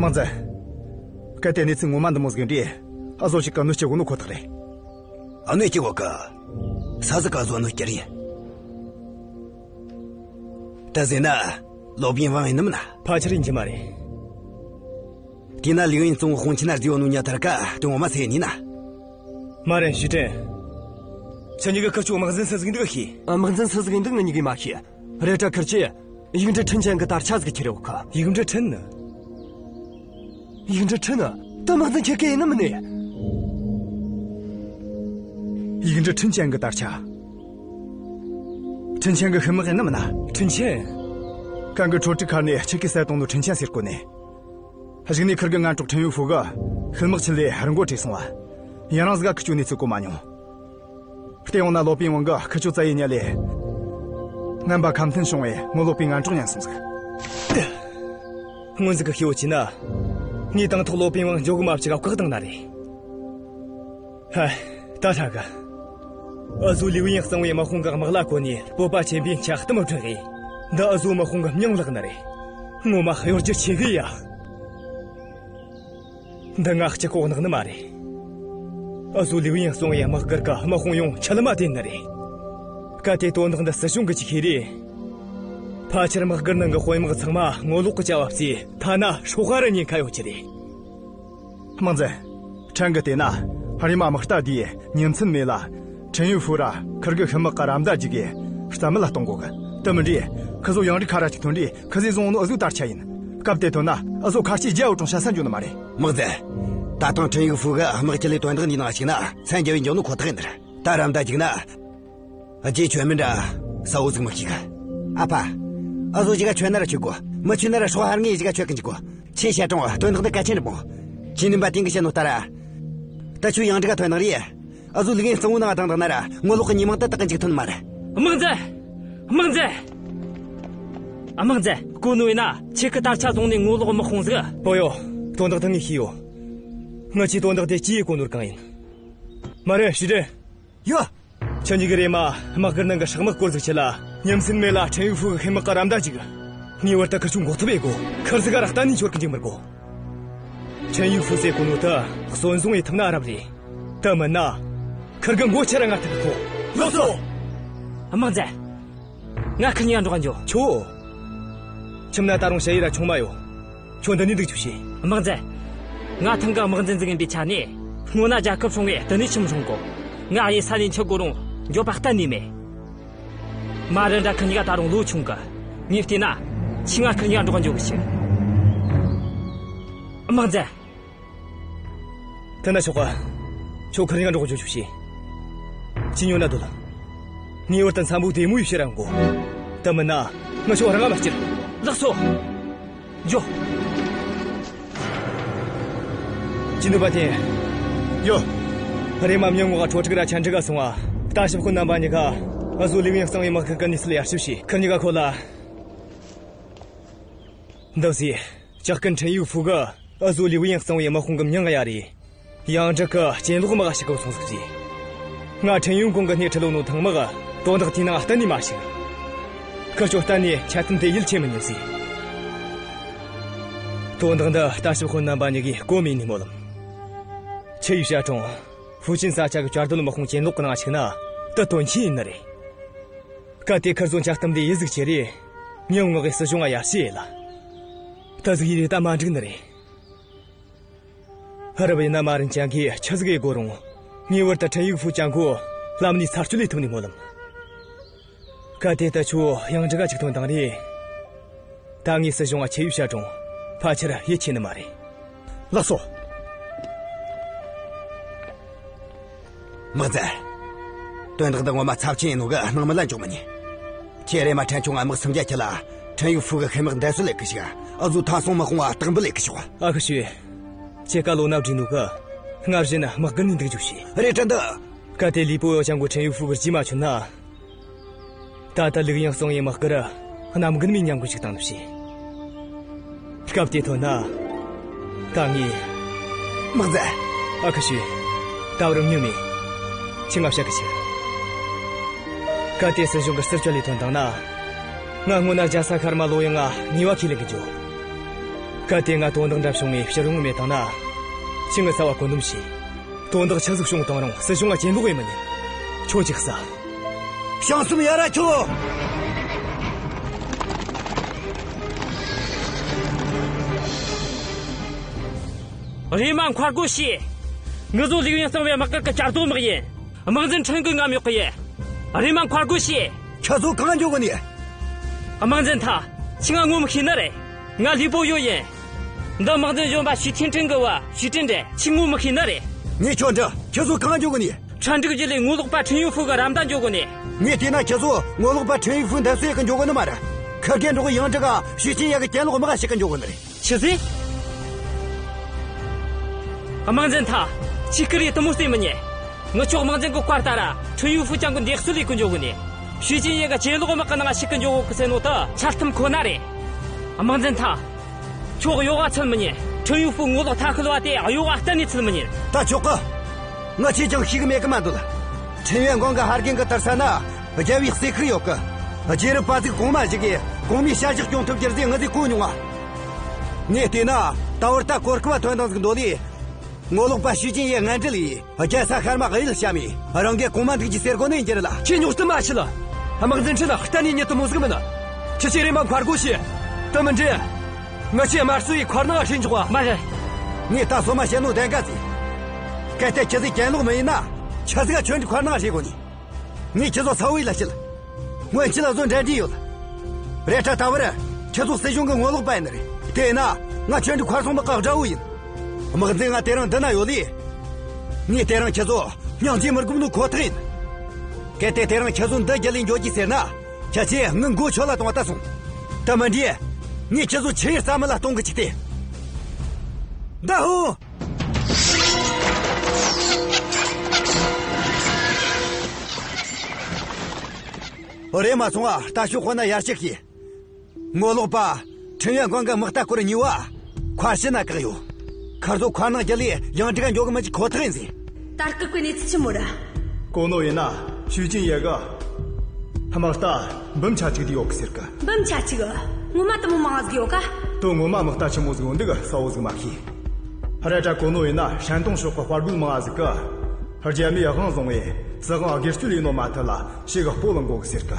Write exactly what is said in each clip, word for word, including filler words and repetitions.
དམག་འཛིན། གལ་ཏེ་གནས་ཚུལ་ངོ་མ་འདི་མོ་ཟིག་རེད། ཨ་ཟོ་ཞིག་གི་གནོད་སྐྱེལ་དགོས་ནོ་ཁོ་ཐག་རེད། གནོད་སྐྱེལ་དགོས་གི། ས་ཟིག་གི་ཨ་ཟོ་གནོད་སྐྱེལ་རེད། ད་ཟེར་ན། ལོ་པིན་ཝང་ཡིན་ནམ་ན། ཕལ་ཆེར་ཡིན་གྱི་མ་རེད། དེས་ན་ལིའུ་ཡིན་གཙང་བོ་དཔུང་ཆེན་ན་རྫི་ཡོད་ནོ་ཉ་ཐར་ཀ་དེ་ངོ་མ་ཚེ་ཡིན་ན། མ་རེད་ཞུས་དྲན། ཁྱེད་གཉིས་ཀྱི་ཁུར་ཆོ་དམག་འཛིན་སུ་ཟིག་འདུག་ཤེས། དམག་འཛིན་སུ་ཟིག་འདུག་ང་གཉིས་ཀྱིས་མ་ཤེས། རེད་དྲ་ཁུར་ཆོས། ཡིག་འབྲུ་ཁྲིན་ཅན་གྱི་དར་ཆ་ཟིག་ཁྱེར་ཡོད་གི། ཡིག་འབྲུ་ཁྲིན་ནི། ཡིག་འབྲུ་ཁྲིན་ནི། ད་དམག་འཛིན་ཁྱེད་ཀྱི་ཡིན་ནམ་ནི། ཡིག་འབྲུ་ཁྲིན་ཅན་གྱི་དར་ཆ། ཁྲིན་ཅན་གྱི་ཤི་དམག་ཡིན་ནམ་ན། ཁྲིན་ཅན། གང་གི་ཁྲོ་ཁྲིག་ཁར་ནས་ཁྱེད་ཀྱིས་བསད་བཏང་ནོ་ཁྲིན་ཅན་ཟེར་གོ་ནས། གཞུག་ནས་ཁུར་གི་ངན་གྲོགས་ཁྲིན་ཡུ་ཧྥུ་གི་ཤི་དམག་ཆེད་ལས་རི་མགོ་བྲོས་སོང་བ། ཡང་རང་ཟིག་ག་ཁུར་ཆོ་གནས་ཚུལ་གོ་མ་མྱོང་། བལྟས་ཡོང་ན་ལོ་པིན་ཝང་གི་ཁུར་ཆོ་བཙལ་ཡེ་ཉལ་ལས། རྔམ་པ་ཁ་མཐུན་བྱུང་བས་ངོ་ལོག་པའི་ངན་གྲོགས་ཉན་སོང་ཟིག། སྔོན་ཟིག་གི་ཤེས་བོ་བྱས་ན། ངས་དང་ཐོག་ལོ་པིན་ཝང་འཇོག་གི་མ་བཅུག་ག་བཀག་བཏང་ན་རེད། ཧ། ད་ཧྲ་གི། ཨ་ཟོ་ལིའུ་ཡིན་གཙང་བོའི་དམག་དཔུང་གི་དམག་ལྭ་གོན་ནས་སྤོབས་པ་ཆེན་པོས་འཁྱག་གཏམ་བསྒྲགས་གི། འདི་ཨ་ཟོ་དམག་དཔུང་གི་མྱིང་བརླག་ནི་རེད། ངོ་མ་གཡོ་སྒྱུ་ཆེ་གི་ཡ། འདི་ང་གཅིག་གོ་གནག་ནི་མ་རེད། ཨ་ཟོ་ལིའུ་ཡིན་གཙང་བོའི་དམག་སྒར་གི་དམག་དཔུང་ཡོངས་ཆད་ལ་མ་བསྟན་ནི་རེད། གལ་ཏེ་དོན་དག་འདི་སྲིད་གཞུང་གིས་ཅིག་ཤེས་རེ། ཕལ་ཆེར་དམག་སྒར་ནང་གི་དཔོན་དམག་ཚང་མ་ངོ་ལོག་གི་བྱ་བ་བརྩིས་ཐ་ན་སྲོག་ཧ་ར་ཉེན་ཁ་ཡོང་རྒྱུ་རེད། དམག་འཛིན། ཕྲན་གྱིས་བལྟས་ན། རེམ་མ་དམག་རྟ་དེས་ཉིན་མཚན་མེད་ལ། ཁྲིན་ཡུ་ཧྥུ་ར་ཁུར་གི་ཤི་དམག་གི་ར་མདའ་རྒྱུག་གིས་རྩ་མེད་ལ་གཏོང་དགོས་གི། དེ་མིན་དུས། ཁི་ཚོ་ཡང་རིགས་ཁ་ར་གཅིག་ཐོན་དུས་ཁི་ཚོས་བཟུང་ནོ་ཨ་ཟོའི་དར་ཆ་ཡིན། སྐབས་དེ་ཐོན་ན་ཨ་ཟོ་ཁ་ལྕེ་རྒྱ་བོ་གྲོང་ཤ་ས་འཇོག་ནི་མ་རེད། དམག་འཛིན། ད་ཐེངས་ཁྲིན་ཡུ་ཧྥུ་གི་དམག་ཁྲིད་ལས་དོན་དག་འདིའི་ནང་ཞུགས་ན་མཚན་རྒྱ་བོས་འཇོག་ནོ་ཁོ་ཐག་ཡིན། ད་ར་མདའ་རྒྱུག་ན། རྗེས་ཆོད་མིན་འདྲ། ས་འོག་ཟིག་མི་ཤེས་གི། ཨ་ཕ། ཨ་ཟོ་ཞིག་ག་ཆོད་ན་ར་ཆོད་གོ། མི་ཆོད་ན་ར་སྲོག་ཧར་ངེས་ཞིག་ག་ཆོད་གི་འཇུག་གོ། ཆེ་བྱ་གྲོང་དོན་དག་འདི་གལ་ཆེན་རེད་མོ། ཁྱེད་ནི་འབའ་ཏིང་གི་བཤད་ནོ་ལྟར། ད་ཆོས་ཡང་འགྲིག་ག་ཐོན་ནང་རེད། ཨ་ཟོ་ལིག་ཡིན་གཙང་བོ་ནང་དང་དང་ན་ར་ངོ་ལོག་གི་ཉི་མ་ཏག་ཏག་གི་འཇུག་ཐོན་མ་རེད། དམག་འཛིན། དམག་འཛིན། དམག་འཛིན། གོ་ནོ་ཡིན་ན་ཁྱེད་ཀྱི་དར་ཆ་བཟུང་ནས་ངོ་ལོག་དམག་དཔུང་ཟིག། ཨོ་ཡོ། དོན་དག་ད་ངས་ཤེས་ཡོ། ང་ཆེ་དོན་དག་དེ་ཅི་ཡི་གོ་ནོར་གང་ཡིན། མ་རེད་ཞི་དྲན། ཡོ། ཁྱེད་གཉིས་ཀྱི་རེ་མ་དམག་སྒར་ནང་གི་ཧྲག་དམག་སྐོར་ཟིག་ཆེ་ལ་ཉམས་སེམས་མེད་ལ་ཁྲེན་ཡུ་ཧྥུ་གི་ཤི་དམག་གི་ར་མདའ་ཅིག། ངེས་པར་དུ་ཁུར་ཆོ་འགོག་ཐུབ་ཡེ་དགོ། ཁུར་ཟིག་ག་ར་གཏན་ནས་འཆོར་གི་འཇུག་མི་དགོ། ཁྲེན་ཡུ་ཧྥུ་ཟེར་གོ་ནོ་ད་གསོན་བཟུང་ཡེ་ཐུབ་ན་རབ་རེད། དེ་མིན་ན། ཁུར་གི་མགོ་ཆེ་ར་ངར་ཐུབ་གོ། ལགས་སོ། དམག་འཛིན། ང་ཁིར་གཉིས་ཀ་འགྲོགས་འགྱོ། ཁྱོ། ཁྱིམ་ན་ད་རུང་ཞ་ཡི་ར་ཆུང་མ་ཡོད། ཁྱོད་འདི་ནས་འདུག་ཆུག་ཤེས། དམག་འཛིན། ང་ཐང་གི་དམག་འཛིན་ཟིག་ཡིན་པའི་ཆ་ནས། སྔོན་ན་རྒྱལ་ཁབ་སྲུང་བའི་འདི་ནས་ཁྱིམ་སྲུང་དགོ། ང་ཡི་ས་ནས་འཆི་དགོ་རུང་འགྱོད་པ་གཏན་ནས་མེད། མ་རེད་འདྲ་ཁིར་གཉིས་ཀ་ད་རུང་ལོ་ཆུང་གི། ངས་བལྟས་ན། ཁྱོས་ང་ཁིར་གཉིས་ཀ་འགྲོགས་འགྱོ་གི་ཆུག། དམག་འཛིན། དེ་ན་ཆོག་ག། ཁྱོད་ཁིར་གཉིས་ཀ་འགྲོགས་འགྱོ་ཆུག་ཤེས། ཅི་ཉོ་ན་སྡོད། ངེས་པར་དུ་འཚམ་པོ་བདེ་མོ་ཡེ་བྱེད་ར་འགོ། དེ་མིན་ན། ང་ཁྱོད་རང་ང་མ་སྐྱུར། ལགས་སོ། འགྱོ། ཅི་འདུག་པ་དེ། ཡོ། རེམ་མ་མྱི་ངོ་ག་ཁྲོ་ཁྲིག་ར་ཆན་ཁྲིག་ག་སོང་ང་། ལྟ་ཞིབ་དཔོན་རྣམ་པ་གཉིས་ཀ། ཨ་ཟོ་ལིའུ་ཡིན་གཙང་བོའི་དམག་ཁུལ་གི་གནས་ཚུལ་ཡར་ཞིབ་བྱོས། ཁིར་གཉིས་ཀ་ཁོ་ལ། འདི་ཟེ། ཇག་རྐུན་ཁྲེན་ཡུ་ཧྥུ་གིས་ཨ་ཟོ་ལིའུ་ཡིན་གཙང་བོའི་དམག་དཔུང་གི་མྱིང་ང་ཡ་རེ། ཡང་ཇག་གི་གྱེན་ལོག་དམག་ཞིག་གི་སོང་ཟིག་ཟེ། ང་ཁྲེན་ཡུན་ཀོང་གི་སྣེ་ཁྲིད་ལོ་ནོ་ཐང་དམག་དོན་དག་དེའི་ནང་གཏན་ནས་མ་ཞུགས། ཁི་ཆོ་གཏན་ནས་འཆལ་གཏམ་དེ་ཡིད་ཆེས་མི་ཉན་ཟེ། དོན་དག་འདི་ལྟ་ཞིབ་དཔོན་རྣམ་པ་གཉིས་ཀས་གོ་མེད་ནི་སྨོན་ལམ། ཆི་ཡུས་བྱ་གྲོང་། ཧྥུ་ཅན་ས་ཆ་གི་བྱ་རྡུལ་དམག་དཔུང་གྱེན་ལོག་གི་ནང་ཞུགས་ན་དེ་དོན་ཆེན་ཡིན་ནི་རེད། གལ་ཏེ་ཁིར་ཚོ་འཆལ་གཏམ་དེ་ཡིད་ཟིག་ཆེ་རེ། མྱི་ངག་གི་སྲིད་གཞུང་ང་ཡར་ཞུ་ཡེ་ལ། ད་ཟིག་ཡེ་རེ་ད་མ་འགྲིག་ནི་རེད། ཧ་རབ་ཡིན་ན་མ་རིན་ཅང་གིས་ཆི་ཟིག་ཡེ་དགོ་རུང་། ངེས་པར་དུ་ཁྲེན་ཡུག་ཧྥུ་ཅང་གོ་ལམ་ནས་ཚར་གཅོད་ལས་ཐུབ་ནི་སྨོན་ལམ། གལ་ཏེ་ད་ཁྱོད་ཡང་འགྲིག་ག་ཅིག་ཐོན་དང་རེ། ད་ངའི་སྲིད་གཞུང་ང་ཆི་ཡུས་བྱ་གྲོང་ཕལ་ཆེར་ཡིད་ཆེས་ནི་མ་རེད། ལགས་སོ། དམག་རྫས། དོན་དག་འདི་ངོ་མ་ཚབས་ཆེན་ཡིན་ནོ་གི་སྣང་མེད་ལ་འཇོག་མི་ཉན། ཁྱེད་རེ་མ་ཕྲན་ཆུང་ང་དམག་སུམ་བརྒྱ་ཁྱེར་ལ་ཁྲེན་ཡུག་ཧྥུ་གི་ཤི་དམག་འདེད་གསོད་ལས་ཀི་ཞིག་ཨ་ཟུ་ཐང་སོང་དམག་དཔུང་ང་སྟེགས་འབུལ་ལས་ཀི་ཞོག་ཨ་ཁུ་ཞུས། ཁྱེད་ཀ་ལོ་ན་བྲིས་ནོ་གི། སྔར་བཞིན་དམག་སྒར་ནས་འདུག་རྒྱུ་ཞིག་རེད་དྲན་འདི། གལ་ཏེ་ལི་པོ་ཡོ་ཅང་གོ་ཁྲེན་ཡུག་ཧྥུ་གི་རྗེས་མ་ཆུད་ན། ད་ལྟ་ལིག་ཡང་གཙང་ཡང་དམག་སྒར་གནམ་དགུན་མའི་ཉམས་རྒུད་ཅིག་བཏང་ནུབ་ཤེས། སྐབས་དེ་ཐོན་ན། ད་ངས། དམག་རྫས། ཨ་ཁུ་ཞུས། ད་བར་ཉོ་མེད། ཁྱི་ང་བཤད་གི་ཆེ། གལ་ཏེ་སྲིད་གཞུང་གི་སྲིད་བྱུས་ལས་ཐོན་བཏང་ན། ང་སྔོན་ན་རྒྱལ་ས་ཤར་མ་ལོ་ཡང་ང་ཉེས་པ་ཁས་ལེན་གི་འཇོག་གལ་ཏེ་ང་དོན་དག་འདྲ་བྱུང་ངས་ཕྱིར་ཡོང་མེད་བཏང་ན། ཁྱེད་ངའི་རྩ་བ་བཀོད་འདོམས་བྱས། དོན་དག་ཆི་ཟིག་བྱུང་བཏང་རུང་སྲིད་གཞུང་ང་གྱེན་ལོག་ཡེ་མི་ཉན། ཁྱོད་ཅིག་ཟ། བྱང་སེམས་ཡ་ར་ཁྱོད། རེམ་མ་མཁར་སྒོ་ཕྱེ། ངུ་བཟོ་ལིའུ་ཡིན་གཙང་བའི་དམག་སྒར་གི་བསྐྱར་དོ་དམག་ཡིན། དམག་འཛིན་ཁྲིན་གི་རྔམ་གཡོག་གི་ཡིན། རེམ་མ་མཁར་སྒོ་ཕྱེ། ཁྱེད་ཚོ་གང་འགྱོ་གི་ནི། དམག་འཛིན་ཐ། ཁྱེད་ང་ངོ་མི་ཤེས་ནི་རེད། ང་ལི་པོ་ཡོ་ཡིན། འདི་དམག་འཛིན་གཞོན་པ་ཞུས་ཐིན་ཁྲིན་གི་བ་ཞུས་ཐིན་རེད། ཁྱེད་ངོ་མི་ཤེས་ནི་རེད། ངས་ཁྱོད་འདྲི། ཁྱེད་ཚོ་གང་འགྱོ་གི་ནི། ཁྲ་འབྲུག་རྒྱུད་ལས་ངོ་ལོག་པ་ཁྲིན་ཡུ་ཧྥུ་གི་ར་མདའ་འགྱོ་གི་ནི། ངས་བལྟས་ན་ཁྱེད་ཚོ་ངོ་ལོག་པ་ཁྲིན་ཡུ་ཧྥུ་འདེབས་གསོ་ཡེ་གི་འགྱོ་གི་ནི་མ་རེད། ཁི་དགེ་འབྲོག་གི་ཡང་ཀྲིག་ག་ཞུས་ཐིན་ཡེ་གི་གྱེན་ལོག་དམག་ཞིག་གི་འགྱོ་གི་ནི་རེད། ཆི་ཟེར། དམག་འཛིན་ཐ། ཁྱེད་ཀི་རེ་དུ་མོ་སེ་མི་ཉན། ངི་ཆོག་དམག་འཛིན་གི་བཀའ་ལྟར་ཁྲིན་ཡུ་ཧྥུ་ཅང་གི་འདེགས་སུ་ལས་གི་འཇོག་གི་ནི། ཞུས་ཅིན་ཡེ་གི་གྱེན་ལོག་དམག་གི་ནང་ཞིག་གི་འཇོག་གི་ཟེར་ནོ་ད་འཆལ་གཏམ་ཁོ་ན་རེད། དམག་འཛིན་ཐ། ཁྱོད་གཡོ་བ་ཚུལ་མི་ཉན། ཁྲིན་ཡུ་ཧྥུ་ངོ་ལོག་ཐ་ཁུལ་བ་དེ་གཡོ་བ་གཏན་ནས་ཚུལ་མི་ཉན། ད་ཆོག་གི། ང་ཆེ་ཅང་ཤེས་གི་མེད་གི་མ་འདོད། ཁྲིན་ཡོན་ཀོང་གི་ཧར་གན་གི་དར་ས་ན་རྒྱལ་བའི་གསེར་ཁུག་ཡོད་གི། རྗེ་རབས་པ་ཚིག་གོང་མ་ཞིག་གིས་གོང་མའི་བྱ་གཞག་སྐྱོང་ཐུབ་རྒྱུ་རེད་ཟེར་ངི་ཟིག་གོ་མྱོང་ང་། ངས་བལྟས་ན་ད་བར་ད་གོ་སྐབས་ཐོན་དང་ཟིག་འདོད་ལས། ངོ་ལོག་པ་ཞུས་ཅིན་ཡེ་ངན་འབྲེལ་ཡིས་རྒྱལ་ས་ཤར་མ་གཡུལ་བཤམས་མི་རང་གི་གོང་མ་འདུག་ཅི་ཟེར་གོ་ནས་འགྱུར་ལ། ཁྱེད་ཉོག་གཏམ་མ་བྱེད་ལ། དམག་འཛིན་ཁྲིན་གཏན་ནས་ཉིད་དུ་མོ་ཟིག་མིན། ཁྱེད་ཆེ་རེ་མ་མཁར་སྒོ་ཕྱེ། དུ་མི་འདྲེ། ང་ཆེ་དམར་གསོད་ཡི་མཁར་ནང་ཁྲིད་འཇོག་བ། མ་རེད། ངས་ད་སོ་མ་བཤད་ནོ་བདེན་ག་ཟིག། གལ་ཏེ་ཁྱེད་ཚོས་གྱེན་ལོག་མི་ཡིན་ན། ཆ་ཟིག་ཁྱོད་འདྲི་མཁར་ནང་ཁྲིད་དགོ་ནི། ངས་ཁྱེད་ཚོ་ཚ་བོ་ཡིད་ལ་བྱེད། སྔོན་ཆད་ལ་བཟོ་འབྲེལ་འདྲིས་ཡོད། རེད་ད་ད་བར་ཁྱེད་ཚོ་སྲིད་གཞུང་གི་ངོ་ལོག་པ་ཡིན་ནི་རེད། དེས་ན་ང་ཁྱོད་འདྲི་མཁར་སོང་དམག་གི་དགྲ་བོ་ཡིན། དམག་འཛིན་ང་དེ་རིང་འདི་ན་ཡོད་ལས། ངས་དེ་རིང་ཁྱེད་ཚོ་སྙིང་རྗེ་མི་དགོས་ནོ་ཁོ་ཐག་ཡིན། གལ་ཏེ་དེ་རིང་ཁྱེད་ཚོ་འདི་རྒྱུད་ལས་འགྱོ་རྒྱུ་ཟེར་ན། ཁྱེད་ཚོས་ངའི་མགོ་ཆུ་ལ་གཏོང་བ་ལྟ་སོང་། དེ་མིན་དུས། ངས་ཁྱེད་ཚོ་ཆུ་ཡི་རྩྭ་མུ་ལ་གཏོང་གི་ཅིག་སྟེ། ད་ཧུ། རེམ་མ་སོང་ང་ལྟ་ཞོག་ཁོ་ན་ཡར་ཞིག་གིས། ངོ་ལོག་པ། ཁྲིན་ཡོན་ཀོང་གི་དམག་རྟ་སྐོར་གཉིས་པ། མཁར་ཕྱི་ན་བཀག་ཡོད། ཁར་ཚོ་མཁར་ནང་རྒྱུད་ལས་ཡང་ཀྲིག་ག་འགྱོ་གི་མི་ཅིག་ཁོ་ཐག་ཡིན་ཟིག། ད་སྐབས་ཀྱི་གནས་ཚུལ་ཆི་མོ་རེད། གོ་ནོ་ཡིན་ན་ཞུས་ཅིན་ཡེ་གི་དམག་རྟ་འབུམ་ཆ་གཅིག་དེ་ཡོད་གི་ཟེར་གི། འབུམ་ཆ་གཅིག། ངོ་མ་དུ་མོ་མང་ཟིག་ཡོད་ག། དོ་ངོ་མ་དམག་རྟ་ཆི་མོ་ཟིག་ཡོད་འདུག་གསལ་བོ་ཟིག་མ་ཤེས། རེད་ད་གོ་ནོ་ཡིན་ན་ཧྲན་ཏུང་ཕྱོགས་གི་དཔའ་རྒོད་མང་ཟིག་གི། རྒྱ་མིའི་དབང་བཟུང་བས་སྲིད་དབང་སྒེར་གཅོད་ལས་ནོ་མ་ཐུབ་ལ་ཞེ་གི་སྤོ་ལངས་གོ་གི་ཟེར་གི།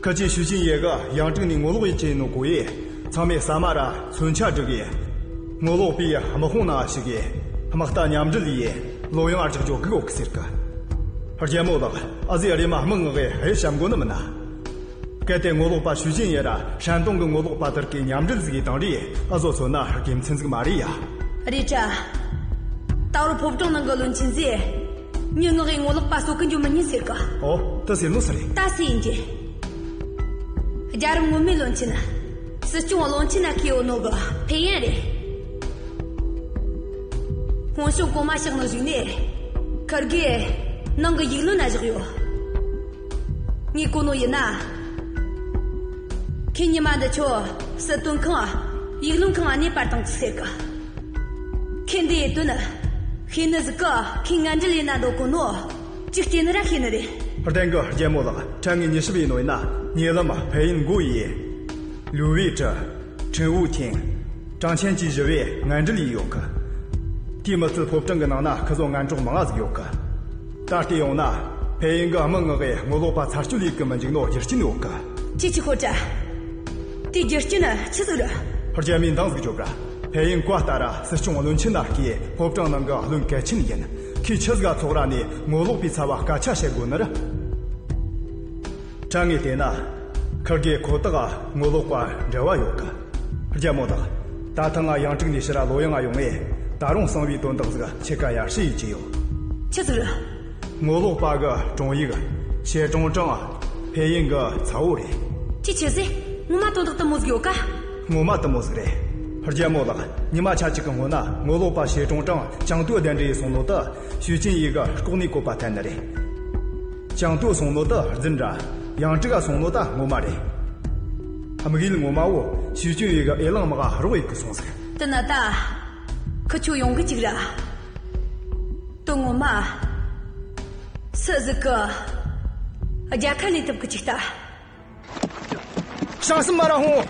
ཁི་ཆོས་ཞུས་ཅིན་ཡེ་གི་ཡང་ཀྲིག་ནས་ངོ་ལོག་ཡེ་ཆེ་ནོ་གོ་ཡེ། ཚང་མས་ས་མ་ར་མཚོན་ཆ་སྒྲིག་ཡེ། ངོ་ལོག་པའི་དམག་དཔུང་ནང་ཞུགས་ཡེ། དམག་རྟ་མཉམ་འབྲེལ་ཡེ། ལོ་ཡང་རྒྱག་འཇོག་གི་གོ་གི་ཟེར་གི། རྒྱལ་མོ་ལགས། ཨ་ཟི་རེ་མ་དམག་ངག་གི་ཧེ་བཤམ་གོ་ནི་མིན་ན། གལ་ཏེ་ངོ་ལོག་པ་ཞུས་ཅིན་ཡེ་ར་ཧྲན་ཏུང་གི་ངོ་ལོག་པ་དེར་གི་མཉམ་འབྲེལ་ཟིག་ཡེ་དང་རེ་ཨ་ཟོ་ཚོ་ན་དགེ་མཚན་ཟིག་མ་རེད་ཡ། རེད་དྲ། ད་བར་ཕོ་བྲང་ནང་གི་བློན་ཆེན་ཟེ། མྱི་ངག་གི་ངོ་ལོག་པ་གསོད་གི་འཇུ་མི་ཉན་ཟེར་གི། ཨོ། ད་ཟེར་ནོ་ས་རེད། ད་ཟེར་ཡིན་གྱི། རྒྱལ་རབས་སྔོན་མའི་བློན་ཆེན། སྲིད་སྐྱོང་བློན་ཆེན་ན་ཁེ་ཡོད་ནོ་གི་ཕེ་ཡན་རེད། སྔོན་བྱོན་གོང་མ་ཕྱག་ནོ་བཞུགས་ནས། ཁར་གི་ནང་གི་ཡིག་ལོན་ན་བཞག་ཡོད། ངས་གོ་ནོ་ཡིན་ན། ཁྱེད་ཉི་མ་འདི་ཆོ་སྲིད་དོན་ཁང་ཡིག་ལོན་ཁང་གནས་པར་བཏང་ཟིག་ཟེར་གི། ཁྱེད་འདི་ཡི་དོན་ཤེས་ནི་ཟིག་གི། ཁྱེད་ངན་འབྲེལ་ཡིན་ན་འདོད་གོ་ནོ། ཅིག་སྐྱེ་ནི་ར་ཤེས་ནི་རེད། བདེན་གི་རྒྱལ་མོ་ལགས། ཕྲན་ངས་མྱི་ཞིབ་ཡིན་ནོ་ཡིན་ན་ཉེ་ལམ་ཕེ་ཡིན་མགོ་ཡིས། ལུའུ་ཝེ་ཀྲི། ཁྲིན་ཝུ་ཐིང་། ཀྲང་ཆན་གྱིས་ཞུ་བའི་ངན་འབྲེལ་ཡིན་ཡོད་གི། དེའི་མི་ཚད་ཕོ་བྲང་གི་ནང་ན་ཁི་ཚོ་ངན་གྲོགས་མང་ང་ཟིག་ཡོད་གི། ད་ལྟ་ཡོང་ན་ཕེ་ཡིན་གི་དམག་ངག་གི་ངོ་ལོག་པ་ཚར་གཅོད་ལས་གི་མི་འཇུག་ནོ་རྒྱུ་རྐྱེན་ཡོད་གི། ཅི་ཅི་ཁོ་ཏྲ། དེ་རྒྱུ་རྐྱེན་ཆི་ཟིག་རེད། རྒྱ་མིའི་འདང་ཟིག་རྒྱོབ་ར། ཕེ་ཡིན་བཀའ་ལྟར་ར་སྲིད་སྐྱོང་བློན་ཆེན་ན་ཁི་ཕོ་བྲང་ནང་གི་བློན་གལ་ཆེན་ཡིན། ཁི་ཆི་ཟིག་ཚོགས་ར་ནས་ངོ་ལོག་པའི་ཚབ་བ་སྐད་ཆ་བཤད་དགོས་ནི་རེད། ཕྲན་ངས་བལྟས་ན། ཁིར་གེ་ཁོ་ཐག་ངོ་ལོག་པ་འབྲེལ་བ་ཡོད་གི། རྒྱལ་མོ་དག། ད་ཐེངས་ང་ཡང་ཀྲིག་ནས་ཕྱིར་ལོ་ཡང་ང་ཡོང་ངས། ད་རུང་གསང་བའི་དོན་དག་ཟིག་ཁྱེད་ཀ་ཡར་ཞུ་ཡིད་ཀྱི་ཡོད། ཆི་ཟིག་རེད། ངོ་ལོག་པ་གི་དྲུང་ཡིག་ཞེ་ཀྲུང་ཀྲང་ཕེ་ཡིན་གི་ཚ་བོ་རེད། ཅི་ཆི་ཟེ། ངོ་མ་དོན་དག་དུ་མོ་ཟིག་ཡོད་ཀ། ངོ་མ་དུ་མོ་ཟིག་རེད། རྒྱལ་མོ་ལགས། ཉི་མ་ཆ་གཅིག་གི་སྔོན་ན་ངོ་ལོག་པ་ཞེ་ཀྲུང་ཀྲང་ཅང་ཏུའུ་གདན་འདྲེན་ཡེ་སོང་ནོ་ད་ཞུས་ཅིན་ཡེ་གི་ལྐོག་ནས་བཀོད་པ་ཐལ་ནི་རེད། ཅང་ཏུའུ་སོང་ནོ་ད་རྫུན་ར། ཡང་ཀྲིག་ག་སོང་ནོ་ད་ངོ་མ་རེད། དམིགས་ཡུལ་ངོ་མ་བོ་ཞུས་ཅིན་ཡེ་གི་ཨེ་གླིང་དམག་ག་རོགས་ཡེ་གི་སོང་ཟིག། དེ་ན་ད། ཁི་ཆོ་ཡོང་གི་ཅིག་ར། དོན་ངོ་མ། སུ་ཟིག་གི། རྒྱལ་ཁ་ལེན་ཐུབ་གི་ཅིག་ད། བྱང་སེམས་མ་ར་ཧོང་།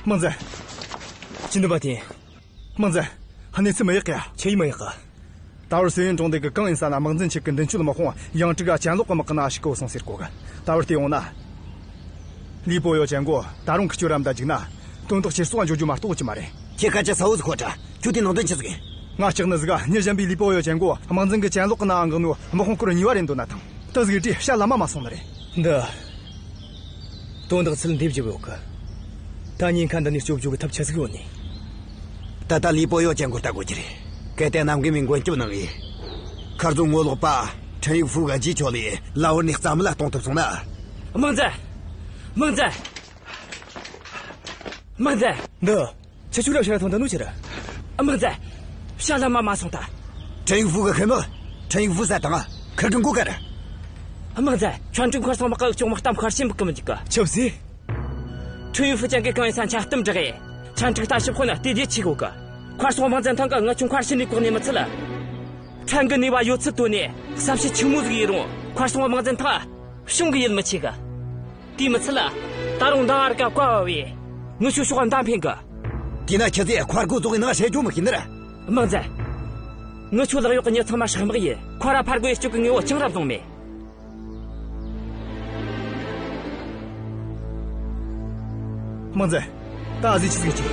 དམག་འཛིན། སྤྱི་འདོམས་པ་ཐིན། དམག་འཛིན། གནས་ཚུལ་མི་ཡག་གི། ཆི་ཡིས་མི་ཡག་གི། ད་བར་སུ་ཡོན་གྲོང་སྡེ་གི་གང་ཡིན་ས་ན་དམག་འཛིན་ཆེ་གི་མདུན་སྐྱོད་དམག་དཔུང་ཡང་ཀྲིག་ག་ཅན་ལོག་གི་དམག་གི་ནང་ཞུགས་གི་སོང་ཟེར་གོ་གི། ད་བར་དེ་ཡོང་ན། ལི་པོ་ཡོ་ཅན་གོ་ད་རུང་ཁི་ཆུ་རམ་ད་འཇིག་ན། དོན་དག་ཆེ་སོགས་འཇོག་རྒྱུ་མ་གཏོགས་ཀྱི་མ་རེད། ཁྱེད་སྐད་ཆ་གསལ་བོ་ཟིག་གོ་དྲ། ཁྱོད་དེ་ནང་དོན་ཆི་ཟིག་ཡིན། ང་ལྕགས་ནི་ཟིག་ག་ཉི་གཞན་པའི་ལི་པོ་ཡོ་ཅན་གོ་དམག་འཛིན་གི་ཅན་ལོག་གི་ནང་འགག་ནོ་དམག་དཔུང་སྐོར་གཉིས་བ་རེད་འདོད་ན་ཐང་། ད་ཟིག་བྲིས་ཤ་ལ་མ་མ་སོང་ནི་རེད། འདི། དོན་དག་ཚུལ་འདེབས་ཀྱི་ཡོད་གི། ད་ཉེན་ཁ་འདི་ནས་སྐྱོབ་རྒྱུ་གི་ཐབས་ཆི་ཟིག་ཡོད་ནི། ད་ལྟ་ལི་པོ་ཡོ་ཅན་གོ་ལྟ་དགོས་ཀྱི་རེད། གལ་ཏེ་གནམ་རྒན་མའི་མགོན་སྐྱབས་གནང་ངེ། མཁར་རྫོང་ངོ་ལོག་པ་ཁྲིན་ཡུག་ཧྥུ་ག་རྗེས་ཆོག་ལས་ལ་བར་ནས་རྩ་མེད་ལ་གཏོང་ཐུབ་སོང་ན། དམག་འཛིན། དམག་འཛིན། དམག་འཛིན། འདི། ཁྱེད་ཆོ་ར་ཕྱིར་ཐོན་ད་ནུ་ཁྱེར། དམག་འཛིན། ཤ་ལ་མ་མ་སོང་ད། ཁྲིན་ཡུག་ཧྥུ་གི་ཁེ་མི། ཁྲིན་ཡུག་ཧྥུ་ས་དང་ཁིར་གི་མགོ་དཀར། དམག་འཛིན། ཁྲོན་ཀྲིག་མཁར་སོང་དམག་གི་གཅོང་དམག་གཏམ་ཁར་ཤིན་པུ་གི་མི་འཇིག་གི། ཆབ་སྲིད། ཁྲིན་ཡུག་ཧྥུ་ཅན་གི་གང་ཡིན་ས་ཆ་གཏམ་དྲག་གི། ཁྲོན་ཀྲིག་ལྟ་ཞིབ་དཔོན་ལ་དེ་རྗེས་ཆི་གོ་གི། མཁར་སོང་དམག་འཛིན་ཐང་གི་ངི་ཆུང་མཁར་ཕྱི་ནས་བཀོག་ནས་མི་ཚུལ། ཕྲན་གི་ནུས་པ་ཡོད་ཚུལ་བཏོན་ནས་ས་བྱི་ཆི་མོ་ཟིག་ཡིན་རུང་མཁར་སོང་དམག་འཛིན་ཐང་བྱུང་གི་ཡིད་མི་ཆེས་གི། དེའི་མི་ཚད་ལ། ད་རུང་མདང་ཨར་ཀ་བཀའ་བ་བས། ངུ་ཤུ་ཤོག་མདའ་འཕེན་གི། དེས་ན་ཁྱེད་ཚོས་མཁར་སྒོ་རྫོགས་ནང་བཤད་རྒྱུ་མི་ཤེས་ནི་ར། དམག་འཛིན། ངུ་ཆོ་ལག་གཡོག་གི་མྱི་ཚང་མ་ཧྲག་དམག་ཡིན། ཁོ་ར་ཕར་རྒོལ་སྐྱོད་གི་ངེས་པོ་ཅང་ར་བཟུང་མེད། དམག་འཛིན། ད་གཟི་ཆི་ཟིག་ཅིག་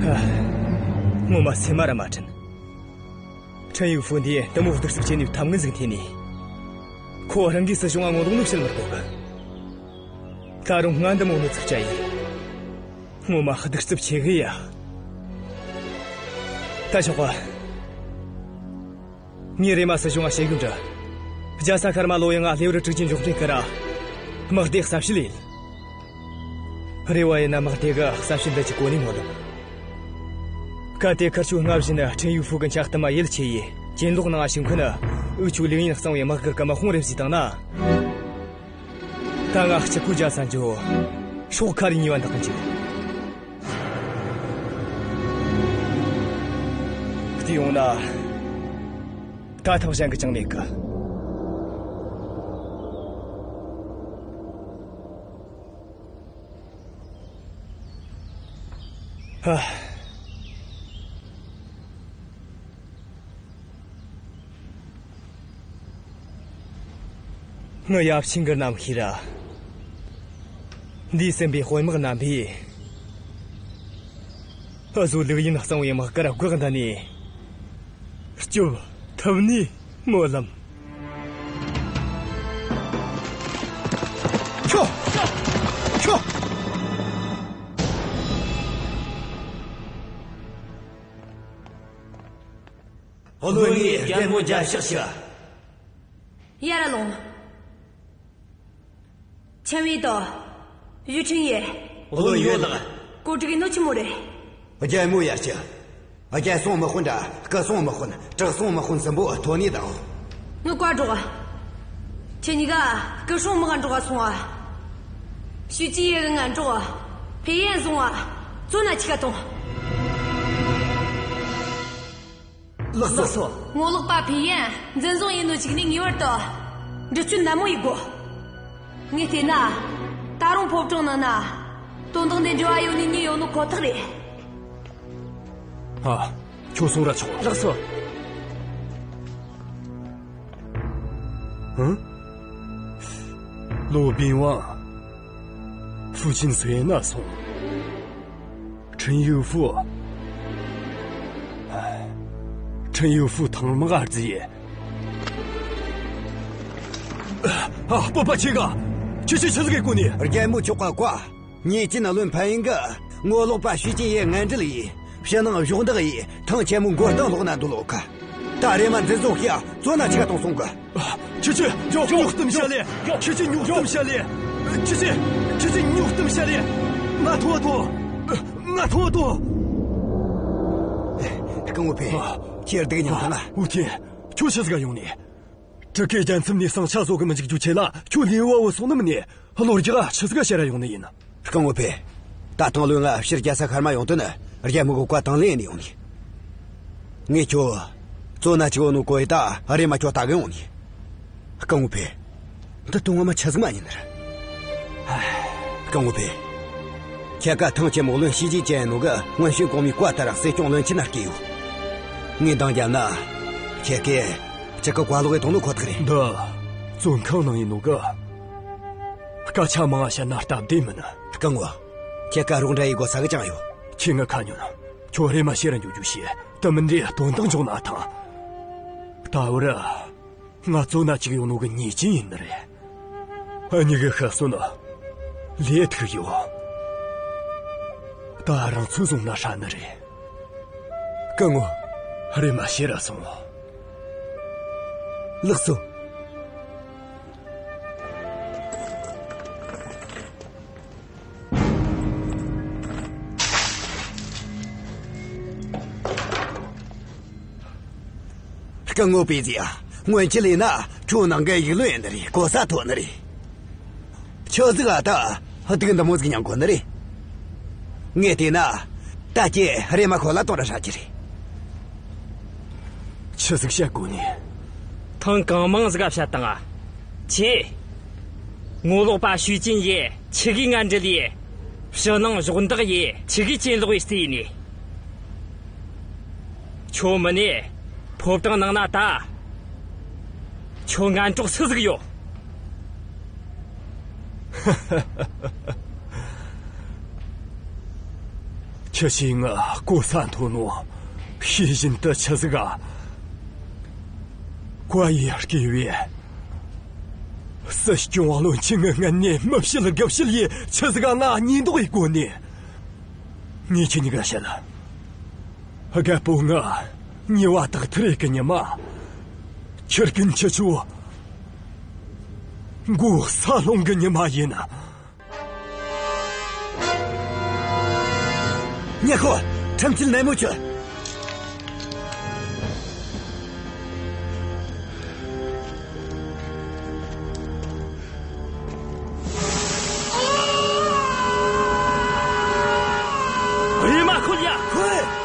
ཧ། ངོ་མ་སེམས་མ་ར་མ་དྲན། ཁྲིན་ཡུག་ཧྥུ་འདིས་འདི་མོ་གདུག་རྩུབ་ཆེ་ནུས་ཐབས་ངན་ཟིག་འཐེན་ནས། ཁོ་རང་གིས་སྲིད་གཞུང་ང་ངོ་ལོག་ནུས་བཤད་མི་དགོས་གི། ད་རུང་ང་འདི་མོ་ནུས་ཚབས་བྱ་ཡིན། ངོ་མ་གདུག་རྩུབ་ཆེ་གི་ཡ། ད་ཆོག་ག་ངས་རེམ་མ་སྲིད་གཞུང་ང་བཤད་རྒྱུ་འདྲི། རྒྱལ་ས་ཁར་མ་ལོ་ཡང་ང་ལྷེ་བར་དྲུག་ཅུའི་འབྱོར་འཕྲིན་ཁུར་ར། དམག་སྡེ་གསར་བཤིག་ཡིན། རེ་བ་ཡིན་ན་དམག་སྡེ་གི་གསར་བཤིག་འདི་ཅིག་གོ་ནས་ངོ་ལོག་གལ་ཏེ་ཁར་ཆུ་སྔ་བཞིན་ཁྲིན་ཡུག་ཧྥུ་གི་འཆལ་གཏམ་མ་ཡིད་ཆེས་ཡིས་གྱེན་ལོག་ནང་ཞིག་འཁོན་ན། འུ་ཆོའི་ལིའུ་ཡིན་གཙང་བོའི་དམག་སྒར་གི་དམག་དཔུང་རེ་བཟོས་བཏང་ན། ད་ང་གཅིག་པུ་རྒྱལ་ས་འགྱོ། ཤོག་ཁ་རི་ཉེས་པ་འདག་གི་འཇུག་དེ་ཡོང་ན། ད་ཐག་གཞན་གི་ཅང་མེད་གི། ཧ། ངི་ཡབ་ཆེན་གི་རྣམ་ཤེས་ར། འདས་ཟིན་པའི་དཔོན་དམག་རྣམ་པས། འུ་ཟོ་ལིའུ་ཡིན་གཙང་བོའི་དམག་སྒར་བཀག་འདི་ནས། སྐྱོབ་ཐུབ་ནི་སྨོན་ལམ། ཁྱོ། ཁྱོ། བློན་ངས་རྒྱལ་པོ་མཇལ་ཕྱག་ཞུ། ཡར་ལོངས། ཆེན་བེ་དོ། ཡུས་ཁྲིན་ཡེ། བློན་ཡོད་ལགས། གོ་སྒྲིག་ནོ་ཆི་མོ་རེད། རྒྱལ་མོ་ཡར་ཞུ། རྒྱལ་སྲུང་དམག་དཔོན་དྲ་སྐུ་སྲུང་དམག་དཔོན་དྲག་སྲུང་དམག་དཔོན་གསུམ་པོ་ཐོན་ནས་དང་། ངི་བཀའ་སྒྲོགས། ཁྱེད་གཉིས་ཀ་སྐུ་སྲུང་དམག་འགྲོ་ག་སོང་ཨ། ཞུས་ཅི་ཡེ་གི་ང་འགྲོགས། ཕེ་ཡན་བཟུང་ཨ། བཙོན་ན་ཆི་ག་ཐོང་། ལགས་སོ། ངོ་ལོག་པ་ཕེ་ཡན་འཛིན་བཟུང་ཡིན་ནོ་ཅིག་ནས་ངེས་པར་དུ་འདྲི་གཅོད་ནན་མོ་ཡེ་དགོ། ངས་བལྟས་ན། ད་རུང་ཕོ་བྲང་ནང་ན། དོན་དག་འདི་འབྲེལ་བ་ཡོད་ནི་གཉིས་ཡོད་ནོ་ཁོ་ཐག་རེད། ཨ། ཁྱོད་སོང་ར་ཆོག་ལགས་སོ། ཧུ། ལོ་པིན་ཝང་། ཧྥུ་ཅིན་སུའེ་ན་སོང་། ཁྲིན་ཡུ་ཧྥུ། ཁྲིན་ཡུ་ཧྥུ་ཐང་མ་ག་རྫི། ཨ། སྤོབས་པ་ཆེ་ག་ཁྱེད་ཆོས་ཆི་ཟིག་གི་སྐུ་ནི། རྒྱལ་མོ་མཆོག་ག་བཀའ། ཉེས་ཅན་བློན་ཕན་ཡིན་གི། ངོ་ལོག་པ་ཞུས་ཅིན་ཡེ་ངན་འབྲེལ་ཡིས། ཕྱི་ནང་གཞོགས་འདེགས་ཡིས་ཐང་ཆེན་མོ་མགོ་རྟིང་སློག་ན་འདུག་ལོ་ཁ། ད་རེ་མ་འཛིན་བཟུང་བྱས་བཙོན་ན་ཆི་ག་གཏོང་སོང་གི། ཁྱེད་ཆོས་ཉོག་གཏམ་བཤད་ལེ། ཁྱེད་ཆོས་ཉོག་གཏམ་བཤད་ལེ། ཁྱེད་ཆོས་ཁྱེད་ཆོས་ཉོག་གཏམ་བཤད་ལེ། ང་ཐོ་ཐོ། ང་ཐོ་ཐོ། སྐུ་ངོ་ཕེ། ཁྱེད་སྡུག་མྱངས་ཐང་ང་། ཨུ་ཐེ། ཁྱོད་ཆི་ཟིག་ག་ཡོང་ནི། ཀྲི་ཀའི་རྒྱལ་མཚམས་ནས་ཟིང་ཆ་བཟོ་གི་མི་འཇུག་རྒྱུ་ཆེད་ལ་ཁྱོད་ལིའུ་ཝ་བུ་སོང་ནི་མིན་ནི། བློ་རྒྱག་ཆི་ཟིག་ག་བཤད་ར་ཡོང་ནི་ཡིན། སྐུ་ངོ་ཕེ། ད་ཐང་ལོས་ང་ཕྱིར་རྒྱལ་ས་ཤར་མ་ཡོང་དོན་ནི་རྒྱལ་མོ་གི་བཀའ་དང་ལེན་ནས་ཡོང་ནི། ངས་ཁྱོད་བཙོན་ན་ཅིག་ཡོད་ནོ་གོ་ཡི་ད་རེ་མ་ཁྱོད་ལྟ་གི་ཡོང་ནི། སྐུ་ངོ་ཕེ། འདི་དོན་ངོ་མ་ཆི་ཟིག་མ་ཡིན་ནི་ར། སྐུ་ངོ་ཕེ། ཁྱེད་ཀ་ཐང་ཆེན་མོ་བློན་ཤེས་བྱེད་ཅན་ནོ་གི་སྔོན་བྱོན་གོང་མའི་བཀའ་ལྟར་སྲིད་སྐྱོང་བློན་ཆེན་ན་བསྐོས་ཡོད། ངས་འདང་བརྒྱབ་ན། ཁྱེད་ཀས་ཅི་གི་བཀའ་ལོག་གི་དོན་ནོ་ཁོ་ཐག་རེད། འདི་བཙོན་ཁང་ནང་ཡིན་ནོ་གི། སྐད་ཆ་མང་ང་བཤད་ན་སྟབས་བདེ་མིན། སྐུ་ངོ། ཁྱེད་ཀ་རོགས་འདྲ་ཡི་དགོས་ས་གི་ཅང་ཡོད། ཁྱེད་ངའི་ཁ་ཉོན། ཁྱོད་རེམ་མ་ཕྱིར་ར་འགྱོ་རྒྱུ་བྱོས། དེ་མིན་དེ་དོན་དག་འབྱུང་ན་ཐང་། ད་བར་ང་བཙོན་ན་བཅུག་ཡོད་ནོ་གི་ཉེས་ཅན་ཡིན་ནི་རེད། འུ་གཉིས་གི་ཤི་གསོན་ལས་ཐུག་ཡོད། ད་རང་ཚོད་བཟུང་ན་ཧྲ་ནི་རེད། སྐུ་ངོ། རེམ་མ་ཕྱིར་ར་སོང་། ལགས་སོ། སྐུ་ངོ་པེ་ཟི་ཡ། སྔོན་ཆད་ལས་ན་ཁྱོད་ནང་གི་ཡིག་ལོན་ཡིན་ནི་རེད། གོ་ས་ཐོན་ནི་རེད། ཆི་ཟིག་ཨ་ད་སྡུག་འདི་མོ་ཟིག་མྱངས་གོ་ནི་རེད། ངས་བལྟས་ན། ད་ཀྱེ་རེམ་མ་ཁོ་ལ་གཏོང་ར་ཧྲ་གི་རེད། ཆི་ཟིག་བཤད་དགོས་ནི། ཐེངས་གང་མང་ཟིག་བཤད་དང་། ཁྱེད། ངོ་ལོག་པ་ཞུས་ཅིན་ཡེ་ཆི་གི་ངན་འབྲེལ་ཡེ། ཕྱི་ནང་གཞོགས་འདེགས་ཡེ་ཆི་གི་གྱེན་ལོག་ཡེ་བརྩིས་ནས། ཁྱོད་མིན་ནས་ཕོ་བྲང་ནང་ན་ད། ཁྱོད་ངན་གྲོགས་སུ་ཟིག་ཡོད། ཁྱི་ཞིག་ང་གོ་ས་མཐོ་ནོ། ཤེས་བཞིན་དུ་ཆི་ཟིག་ག་བཀའ་ཡི་སྐྱེ་བའི། སྲིད་སྐྱོང་བློན་ཆེན་ངི་ངན་ནས་མི་བཤད་དགུ་བཤད་ཡི་ཆི་ཟིག་ག་ང་ཉེས་འདོགས་ཡི་གོ་ནས། ངས་ཁྱེད་གཉིས་ཀ་བཤད་ལ། རྒད་པོ་ང་ཉེས་པ་དག་ཐེར་གི་ཉི་མ། ཁྱི་རྒན་ཁྱི་ཆོ་མགོ་ས་ལྷུང་གི་ཉི་མ་ཡིན། ཉེ་ཁོ། ཁྲིམས་ཆད་ནན་མོ་ཆོད། རེམ་མ་ཁོལ་ཡ། ཁོལ།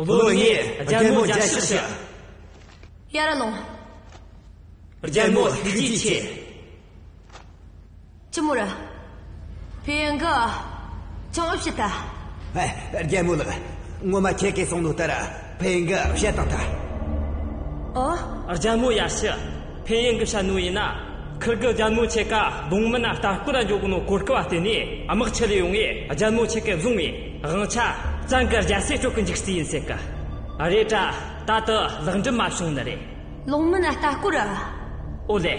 བློན་ངས་རྒྱལ་མོ་མཇལ་ཕྱག་ཞུ། ཡར་ལོངས། རྒྱལ་མོ་ཐུགས་རྗེ་ཆེ། ཅི་མོ་ར། ཕེ་ཡན་གི་ཅང་ཨུ་ཕྱི་ད། ཨེ། རྒྱལ་མོ་ལགས། ངོ་མ་ཁྱེད་ཀྱིས་གསུངས་ནོ་ལྟར་ཕེ་ཡན་གི་བཤད་བཏང་ཐལ། ཨོ། རྒྱལ་མོ་ཡར་ཞུ། ཕེ་ཡན་གི་བཤད་ནོ་ཡིན་ན། ཁིར་གི་རྒྱལ་མོ་ཁྱེད་ཀ་ལུང་མིན་ན་ལྟ་སྐོར་ལ་འགྱོ་གོ་ནོ་གོ་སྐབས་བ་བརྟེན་ནས་དམག་ཆེ་ལས་ཡོང་ངས་རྒྱལ་མོ་ཁྱེད་ཀ་བཟུང་བས་དབང་ཆ་བཙན་གི་རྒྱལ་སྲས་སྤྲོད་གི་འཇུག་རྩིས་ཡིན་ཟེར་གི། རེད་དྲ། ད་དུ་ལེགས་འགྲུབ་མ་བྱུང་ནི་རེད། ལུང་མིན་ན་ལྟ་སྐོར་ར། ཨོ་ལེ།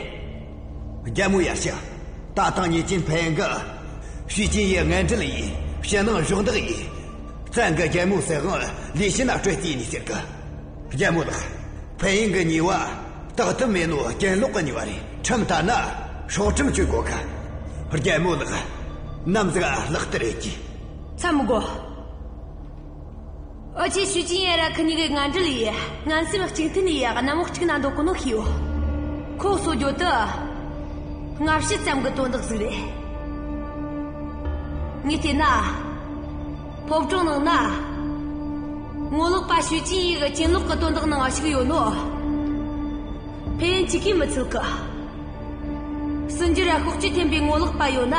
རྒྱལ་མོ་ཡར་ཞུ། ད་ཐེངས་ཉེས་ཅན་ཕན་ཡན་གི་ཞུས་ཅིན་ཡེ་ངན་འབྲེལ་ཡིས་ཕྱི་ནང་གཞོགས་འདེགས་ཡིས། བཙན་གི་རྒྱལ་མོ་སྲིད་དབང་ལས་བྱིན་ན་སྤྲོད་རྩིས་ནས་ཟེར་གི། རྒྱལ་མོ་ལགས། ཕན་ཡན་གི་ཉེས་པ་དག་ཐུབ་མེད་ནོ་གྱེན་ལོག་གི་ཉེས་པ་རེད། ཁྲིམས་ལྟར་ན་སྲོག་ཁྲིམས་གཅོད་དགོས་གི། རྒྱལ་མོ་ལགས། ནམ་ཟིག་ལག་བསྟར་རེད་ཀྱི། ཚ་མི་དགོ། ཨོ་ཆེ་ཞུས་ཅིན་ཡེ་ར་ཁི་གཉིས་ཀའི་ངན་འབྲེལ་ཡིས་ངན་སེམས་གཅིག་མཐུན་ཡིས་གནམ་འོག་གཅིག་ན་འདོད་གོ་ནོ་ཤེས་ཡོད། ཁོ་གསོ་རྒྱུ་དེ་སྔ་ཕྱི་ཙམ་གི་དོན་དག་ཟིག་རེད། ངས་བལྟས་ན། ཕོ་བྲང་ནང་ན། ངོ་ལོག་པ་ཞུས་ཅིན་ཡེ་གི་གྱེན་ལོག་གི་དོན་དག་ནང་ཞུགས་ཡོད་ནོ། ཕན་ཡན་གཅིག་གིས་མི་ཚུད་གི། སྲིན་རྒྱལ་ར་ཤོག་ཅིག་འཐེན་པའི་ངོ་ལོག་པ་ཡོད་ན།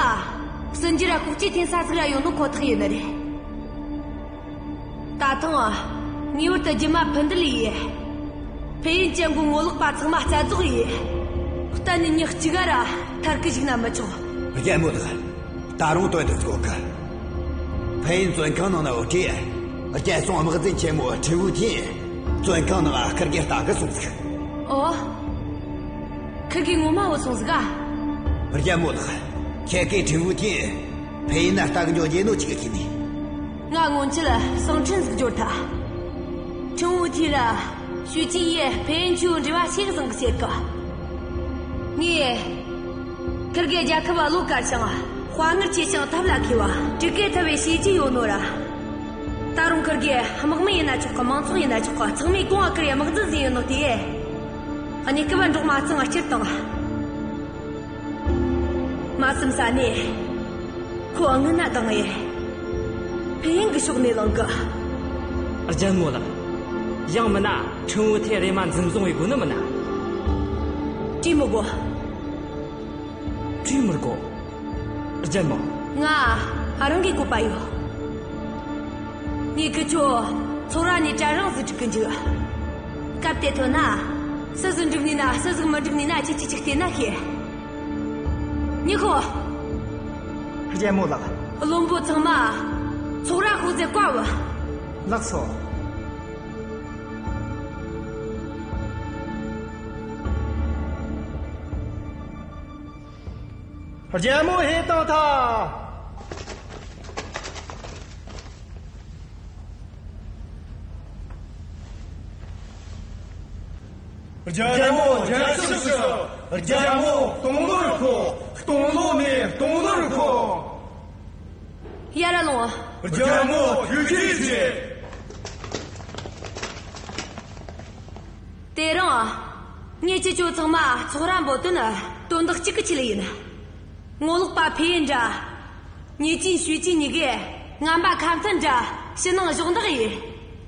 སྲིན་རྒྱལ་ར་ཤོག་ཅིག་འཐེན་ས་ཟིག་ར་ཡོད་ནོ་ཁོ་ཐག་ཡིན་ནི་རེད། ད་ཐེངས་ངེས་པར་དུ་རྒྱུ་མ་ཕུ་འདུལ་ཡེ། ཕན་ཡན་ཅན་གོ་ངོ་ལོག་པ་ཚང་མ་རྩ་རྫོགས་ཡེ། གཏན་ནས་མྱི་གཅིག་ག་ར་ཐར་གི་བཞུགས་ན་མི་ཆོག། རྒྱལ་མོ་ལགས། ད་རུང་དོན་དུ་བཙུགས་གི། ཕན་ཡན་བཙོན་ཁང་ནང་ན་ཡོད་དུས། རྒྱལ་སྲུང་དམག་འཛིན་ཆེན་མོ་ཁྲིན་ཝུ་ཐིན་བཙོན་ཁང་ནང་ཁིར་གེ་ལྟ་གི་སོང་ཟིག། ཨོ། ཁིར་གེ་ངོ་མ་བུད་སོང་ཟིག་ག། རྒྱལ་མོ་ལགས། ཁྱེད་ཀྱིས་ཁྲིན་ཝུ་ཐིན་ཕན་ཡན་ན་ལྟ་གི་འགྱོ་རྒྱུ་ནོ་ཅིག་གི་ཁྱེད་ནི། ང་སྔོན་ཆད་གསང་འཕྲིན་ཟིག་འབྱོར་ཐལ། ཁྲིན་ཝུ་ཐིན་ར་ཞུས་ཅིན་ཡེ་ཕན་ཡན་ཆུའི་འབྲེལ་བ་ཆེ་གི་བཟང་གི་ཟེར་གི། ངས། ཁིར་གེ་རྒྱལ་ཁབ་བློ་དཀར་ཞིང་དཔའ་ངར་ཆེ་ཞིང་ཐབས་ལ་མཁས་པ་དྲུག་གེ་ཐུབ་པའི་བྱས་རྗེས་ཡོད་ནོ་ར། ད་རུང་ཁིར་གེ་དམག་མི་ཡིན་ན་ཆོག་གི། མང་ཚོགས་ཡིན་ན་ཆོག་གི། ཚང་མས་དགོངས་པ་ཁུར་ཡ་དམག་འཛིན་ཟིན་ཡོད་ནོ་དེ། གནས་སྐབས་འབྲོག་མ་ཚང་སྤྱིར་བཏང་མ་བསམ་ས་ནས། ཁོ་སྔུན་ན་བཏང་ངས། ཕེ་ཡིན་གི་ཕྱོགས་ནས་ལངས་གི། རྒྱལ་མོ་ལགས། ཡང་མིན་ན་ཁྲིན་ཝུ་ཐེ་རེ་མ་འཛིན་བཟུང་བའི་སྒོ་ནི་མིན་ན། བྲིས་མི་དགོས། བྲིས་མི་དགོས། རྒྱལ་མོ། ང་རང་གིས་བཀོད་པ་ཡོད། ངས་ཁི་ཆོ་ཚོགས་ར་ནས་གྲལ་རིམ་ཟིག་སྒྲིག་གི་འཇུག་སྐབས་དེ་ཐོན་ན། སུ་ཟིག་འགྲིག་ནི་ན་སུ་ཟིག་མི་འགྲིག་ནི་ན་ཁྱེད་ཀྱིས་ཅིག་བལྟས་ན་ཤེས། ཉི་ཧོ། རྒྱལ་མོ་ལགས། བློན་པོ་ཚང་མ་ཚོགས་ར་ཤོག་ཟེར་བཀའ་ཕབ། ལགས་སོ། རྒྱལ་མོ་ཕེབས་བཏང་ཐལ། རྒྱལ་མོ་རྒྱལ་སྲིད་ཞུ། རྒྱལ་མོ་སྟོང་ལོར་ཤོག་སྟོང་ལོ་ནས་སྟོང་ལོར་ཤོག་ཡར་ལོངས། རྒྱལ་མོ་ཐུགས་རྗེ་ཆེ། དེ་རིང་ངས་ཁྱེད་ཆོ་ཚང་མ་ཚོགས་ར་འབོད་དོན་དོན་དག་གཅིག་གི་ཆེད་ལ་ཡིན། ངོ་ལོག་པ་ཕེ་ཡིན་འདྲ། ཉེ་ཅིན་ཞུས་ཅིན་གཉིས་ཀས་ངན་པ་ཁ་མཐུན་འདྲ་ཕྱི་ནང་གཞོགས་འདེགས་ཡིས།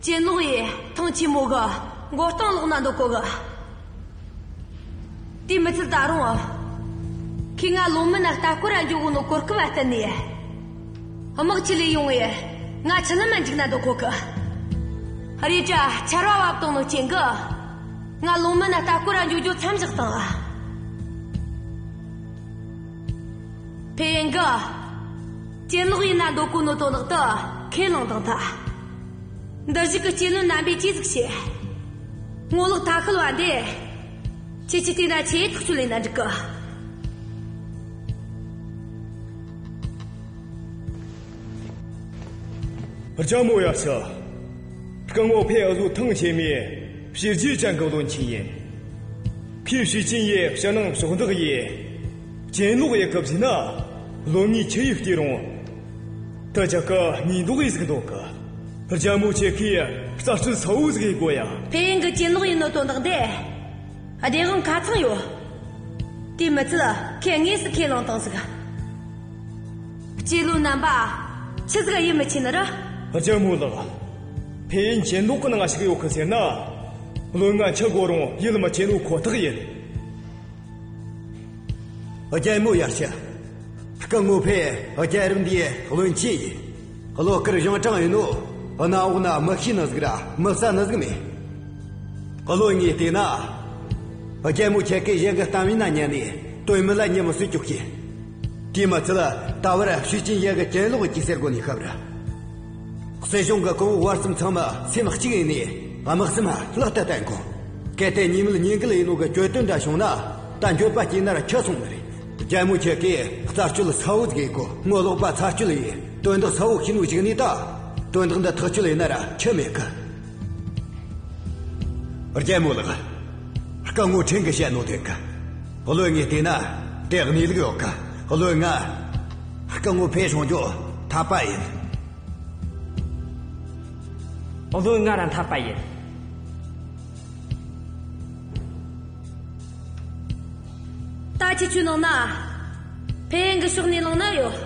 གྱེན་ལོག་ཡིས་ཐང་ཆེན་མོ་གི་མགོ་རྟིང་སློག་ན་འདོད་གོ་གི། དེ་མི་ཚད་ད་རུང་། ཁོས་ང་ལོ་མི་ན་ལྟ་སྐོར་ར་འཇུག་གོ་ནོ་གོ་སྐབས་བ་བསྟུན་ནས། དམག་ཆེ་ལས་ཡོང་བས་ང་ཆུ་ལམ་མ་འཇུག་ན་འདོད་གོ་གི། རེད་དྲ་ཆར་བ་བབས་བཏང་ནོ་རྐྱེན་གི། ང་ལོ་མི་ན་ལྟ་སྐོར་ར་འཇུག་རྒྱུ་མཚམས་བཞག་བཏང་། ཕེ་ཡིན་གི། གྱེན་ལོག་ཡིན་ན་འདོད་གོ་ནོ་དོན་དག་ཏུ་ཁས་བླངས་བཏང་ཐལ། འདི་བཞུགས་ཀྱི་སྐྱེ་བློན་རྣམ་པས་ཅི་ཟིག་བཤད། ངོ་ལོག་ཐ་ཤལ་བ་འདི། ཁྱེད་ཀྱིས་བལྟས་ན་ཆེས་ཐག་ཆོད་ལས་ན་འགྲིག་གི། རྒྱལ་མོ་ཡར་ཞུ། སྐུ་ངོ་ཕེ་འུ་ཟོ་ཐང་ཆེན་མོའི་ཕྱི་རྒྱལ་ཅན་གྱི་བློན་ཆེན་ཡིན། ཁོས་ཞུས་ཅིན་ཡི་ཕྱི་ནང་ཕྱོགས་འདེགས་ཡིས། གྱེན་ལོག་ཡི་སྐབས་ཟིན་ན། ལོ་ངའི་ཆུ་ཡིས་བལྟས་རུང་། དུ་ཅག་གི་ཉེས་འདོགས་ཡིས་ཟིག་འདོགས་གི། རྒྱལ་མོ་ཁྱེད་ཀྱིས་རྩད་གཅོད་གསལ་བོ་ཟིག་ཡེད་དགོས་ཡ། ཕེ་ཡིན་གི་གྱེན་ལོག་ཡིན་ནོ་དོན་དག་འདི། བདེན་དཔང་ཁ་ཚང་ཡོད། དེ་མི་ཚད་ཁོས་དངོས་སུ་ཁས་བླངས་བཏང་ཟིག་སྐྱེ་བློན་རྣམ་པ། ཆི་ཟིག་ཡིད་མི་ཆེས་ནི་རེད། རྒྱལ་མོ་ལགས། ཕེ་ཡིན་གྱེན་ལོག་གི་ནང་ཞུགས་ཡོད་གི་ཟེར་ན། བློན་ང་འཆི་དགོས་རུང་ཡིད་མི་ཆེས་ནོ་ཁོ་ཐག་ཡིན། རྒྱལ་མོ་ཡར་ཞུ། སྐུ་ངོ་ཕེ་རྒྱལ་རབས་འདིའི་བློན་ཆེན་ཡིན། བློ་དཀར་ཞིང་དྲང་ཡིན་ནོ། གནམ་འོག་ན་མི་ཤེས་ནི་ཟིག་ར་མི་གསལ་ནི་ཟིག་མེད། བློན་ངས་བལྟས་ན། རྒྱལ་མོ་ཁྱེད་ཀྱིས་གཞན་གྱི་གཏམ་ཡིན་ན་ཉན་ནས་དོན་མེད་ལ་ཉན་མི་སྲིད་ཀྱོག་གི། དེ་མི་ཚད་ད་བར་ཞུས་ཅིན་ཡེ་གི་གྱེན་ལོག་གི་ཟེར་གོ་ནས་ཤབ་ར། སྲིད་གཞུང་གི་གོང་བར་གསུམ་ཚང་མ་སེམས་གཅིག་ཡིན་ནས་དམག་སེམས་ལག་ཏུ་བསྟན་དགོས། གལ་ཏེ་ཉེས་མེད་ཉེས་འགལ་ཡིན་ནོ་གི་གྱོད་དོན་འདྲ་བྱུང་ན་ད་འགྱོད་པ་སྐྱེས་ན་ར་ཁྱི་སོང་ནི་རེད། རྒྱལ་མོ་ཁྱེད་ཀྱིས་རྩད་གཅོད་གསལ་བོ་ཟིག་ཡེད་དགོས། ངོ་ལོག་པ་ཚར་གཅོད་ཡེད། དོན་དག་གསལ་བོ་ཤེས་ནོ་ཞིག་ནས་ད། དོན་དག་འདི་ཐག་གཅོད་ཡེད་ན་ར་ཁྱི་མེད་གི། རྒྱལ་མོ་ལགས། སྐུ་ངོ་ཕྲན་གྱིས་བཤད་ནོ་དེ་གི། བློན་ངས་བལྟས་ན་དེ་གནས་ལུགས་ཡོད་གི། བློན་ང་། སྐུ་ངོ་ཕེ་སྲུང་རྒྱུ་འཐད་པ་ཡིན། བློན་ང་ར་འཐད་པ་ཡིན། ད་ཁྱེད་ཆོའི་ནང་ན། ཕེ་ཡིན་གི་ཕྱོགས་ནས་ལངས་ན་ཡོད།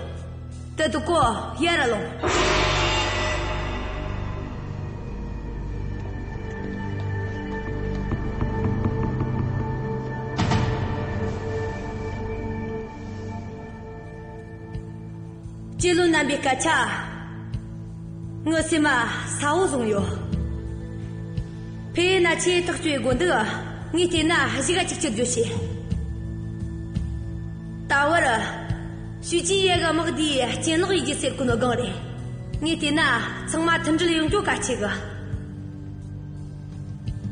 དེ་དུ་ཀོ་ཡར་ལོངས། སྐྱེ་བློན་རྣམ་པའི་སྐད་ཆ། ངའི་སེམས་མ་གསལ་བོ་བཟུང་ཡོད། ཕེ་ཡིན་ན་ཆེས་ཐག་གཅོད་དགོས་འདུག་ངས་བལྟས་ན་གཞིས་ཀ་གཅིག་གྱུར་རྒྱུ་བྱེད། ད་བར། ཞུས་ཅིན་ཡེ་གི་དམག་འདིའི་གྱེན་ལོག་ཡེ་རྒྱུ་ཟེར་གོ་ནོ་སྒང་རེད། ངས་བལྟས་ན་ཚང་མ་མཐུན་སྒྲིལ་ཡོང་རྒྱུ་གལ་ཆེ་གི།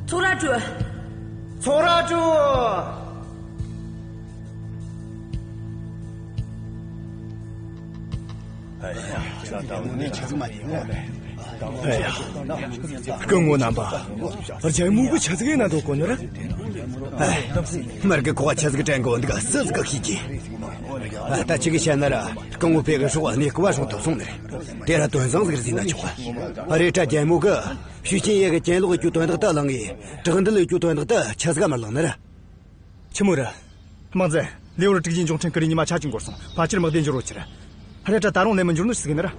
ཚོགས་ར་གྲོལ། ཚོགས་ར་གྲོལ། ཨེ་ཡ། སྐུ་ངོ་རྣམ་པ། རྒྱལ་མོ་གི་ཆི་ཟིག་ཡེད་ན་འདོད་གོ་ནི་རེད། ཨེ། མར་གི་ཁོག་ཆི་ཟིག་དྲན་གོ་འདུག་སུ་ཟིག་གིས་ཤེས་ཀྱི། ཨ། ད་ཅི་གི་བཤད་ན་ར་སྐུ་ངོ་ཕེ་གི་སྲོག་གནས་སྐུ་བ་སྲུང་ཐུབ་སོང་ནི་རེད། དེ་ར་དོན་བཟང་ཟིག་རེད་ཟེར་ན་ཆོག་གི། རེད་དྲ་རྒྱལ་མོ་གི་ཞུས་ཅིན་ཡེ་གི་གྱེན་ལོག་ཡེ་རྒྱུའི་དོན་དག་ཏུ་ལངས་ངེ་དྲག་འདུལ་ཡེ་རྒྱུའི་དོན་དག་ཏུ་ཆི་ཟིག་མར་ལངས་ནི་རེད། ཆི་མོ་རེད། ལེའུ་རུ་དྲུག་བཞིའི་འབྱུང་ཕྲན་ཀུ་རེ་ཉི་མ་ཆ་ཅིག་འགོར་སོང་། ཕལ་ཆེར་དམག་སྡེ་འབྱོར་རོ་ཆི་རེད། རེད་དྲ་ད་རུང་ལས་མི་འབྱོར་ནོ་ཞིག་ཡིན་ན་ར།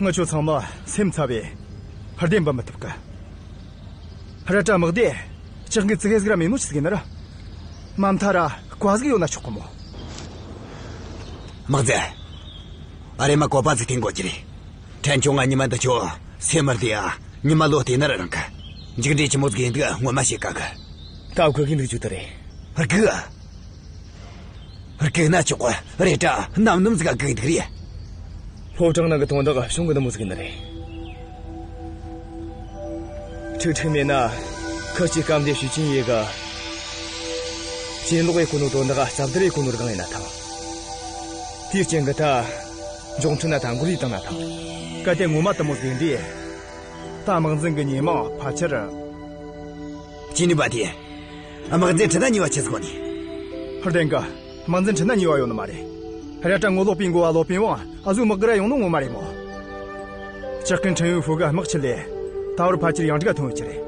ངི་ཆོ་ཚང་མ་སེམས་ཚ་བས་ཧར་ལྡན་པ་མི་ཐུབ་ཀི། རེད་དྲ་དམག་སྡེ་ལྕགས་འགི་ཙི་གེ་ཟིག་ར་མེད་ནོ་ཞིག་ཡིན་ན་ར། མ་མཐའ་ར་བཀའ་ཟིག་ཡོད་ན་ཆོག་གི་མོ། དམག་འཛིན། ཨ་རེ་མ་བཀོད་པ་ཟིག་འཐེན་དགོས་ཀྱི་རེད། ཕྲན་ཆུང་ང་ཉི་མ་འདི་ཆོ་སེམས་མར་དེ་ཡ་ཉི་མ་ལོ་དེ་ན་ར་རང་གི་མཇུག་འབྲས་ཆི་མོ་ཟིག་ཡིན་འདུག་ངོ་མ་ཤེས་ཀ་གི། ད་བཀོད་གི་འདུག་ཅུ་ད་རེད། བཀོད། རྒུག་ན་ཆོག་གི་རེད་དྲ་ནམ་ནམ་ཟིག་ག་བཀོད་འདུག་རེད། སློབ་གྲྭ་ནང་གི་དོན་དག་གཞུང་གི་འདི་མོ་ཟིག་ཡིན་ནི་རེད། ཁྲིག་ཁྲིག་མེད་ན་ཁི་ཆོའི་སྐམ་སྡེ་ཞུས་ཅིན་ཡེ་གི་གྱེན་ལོག་ཡེ་གོ་ནོ་དོན་དག་རྩ་བསྡུར་ཡེ་གོ་ནོ་ར་གང་ཡིན་ན་ཐང་། དེའི་རྐྱེན་གི་ད་འབྱུང་འཕྲིན་ན་ད་འགུལ་ཡེ་བཏང་ན་ཐང་། གལ་ཏེ་ངོ་མ་དེ་མོ་ཟིག་ཡིན་དུས། ད་དམག་འཛིན་གི་ཉེས་མིང་ཕལ་ཆེར། ཅི་ནུས་པ་དེ། དམག་འཛིན་ཁྲི་ན་ཉེས་པ་ཆེ་ཟིག་ནི། ཧར་ལྡན་གི། དམག་འཛིན་ཁྲི་ན་ཉེས་པ་ཡོད་ནི་མ་རེད། རེད་དྲ་ངོ་ལོག་པའི་འགོ་བ་ལོ་པིན་ཝང་ཨ་ཟུག་དམག་གི་ར་ཡོང་ནོ་ངོ་མ་རེད་མོ། ལྕགས་ཀན་ཁྲིན་ཡུའུ་ཧྥུ་གི་དམག་ཆེད་ལས། ད་བར་ཕལ་ཆེར་ཡང་ཀྲིག་ག་ཐོན་ཡོད་ཀྱི་རེད།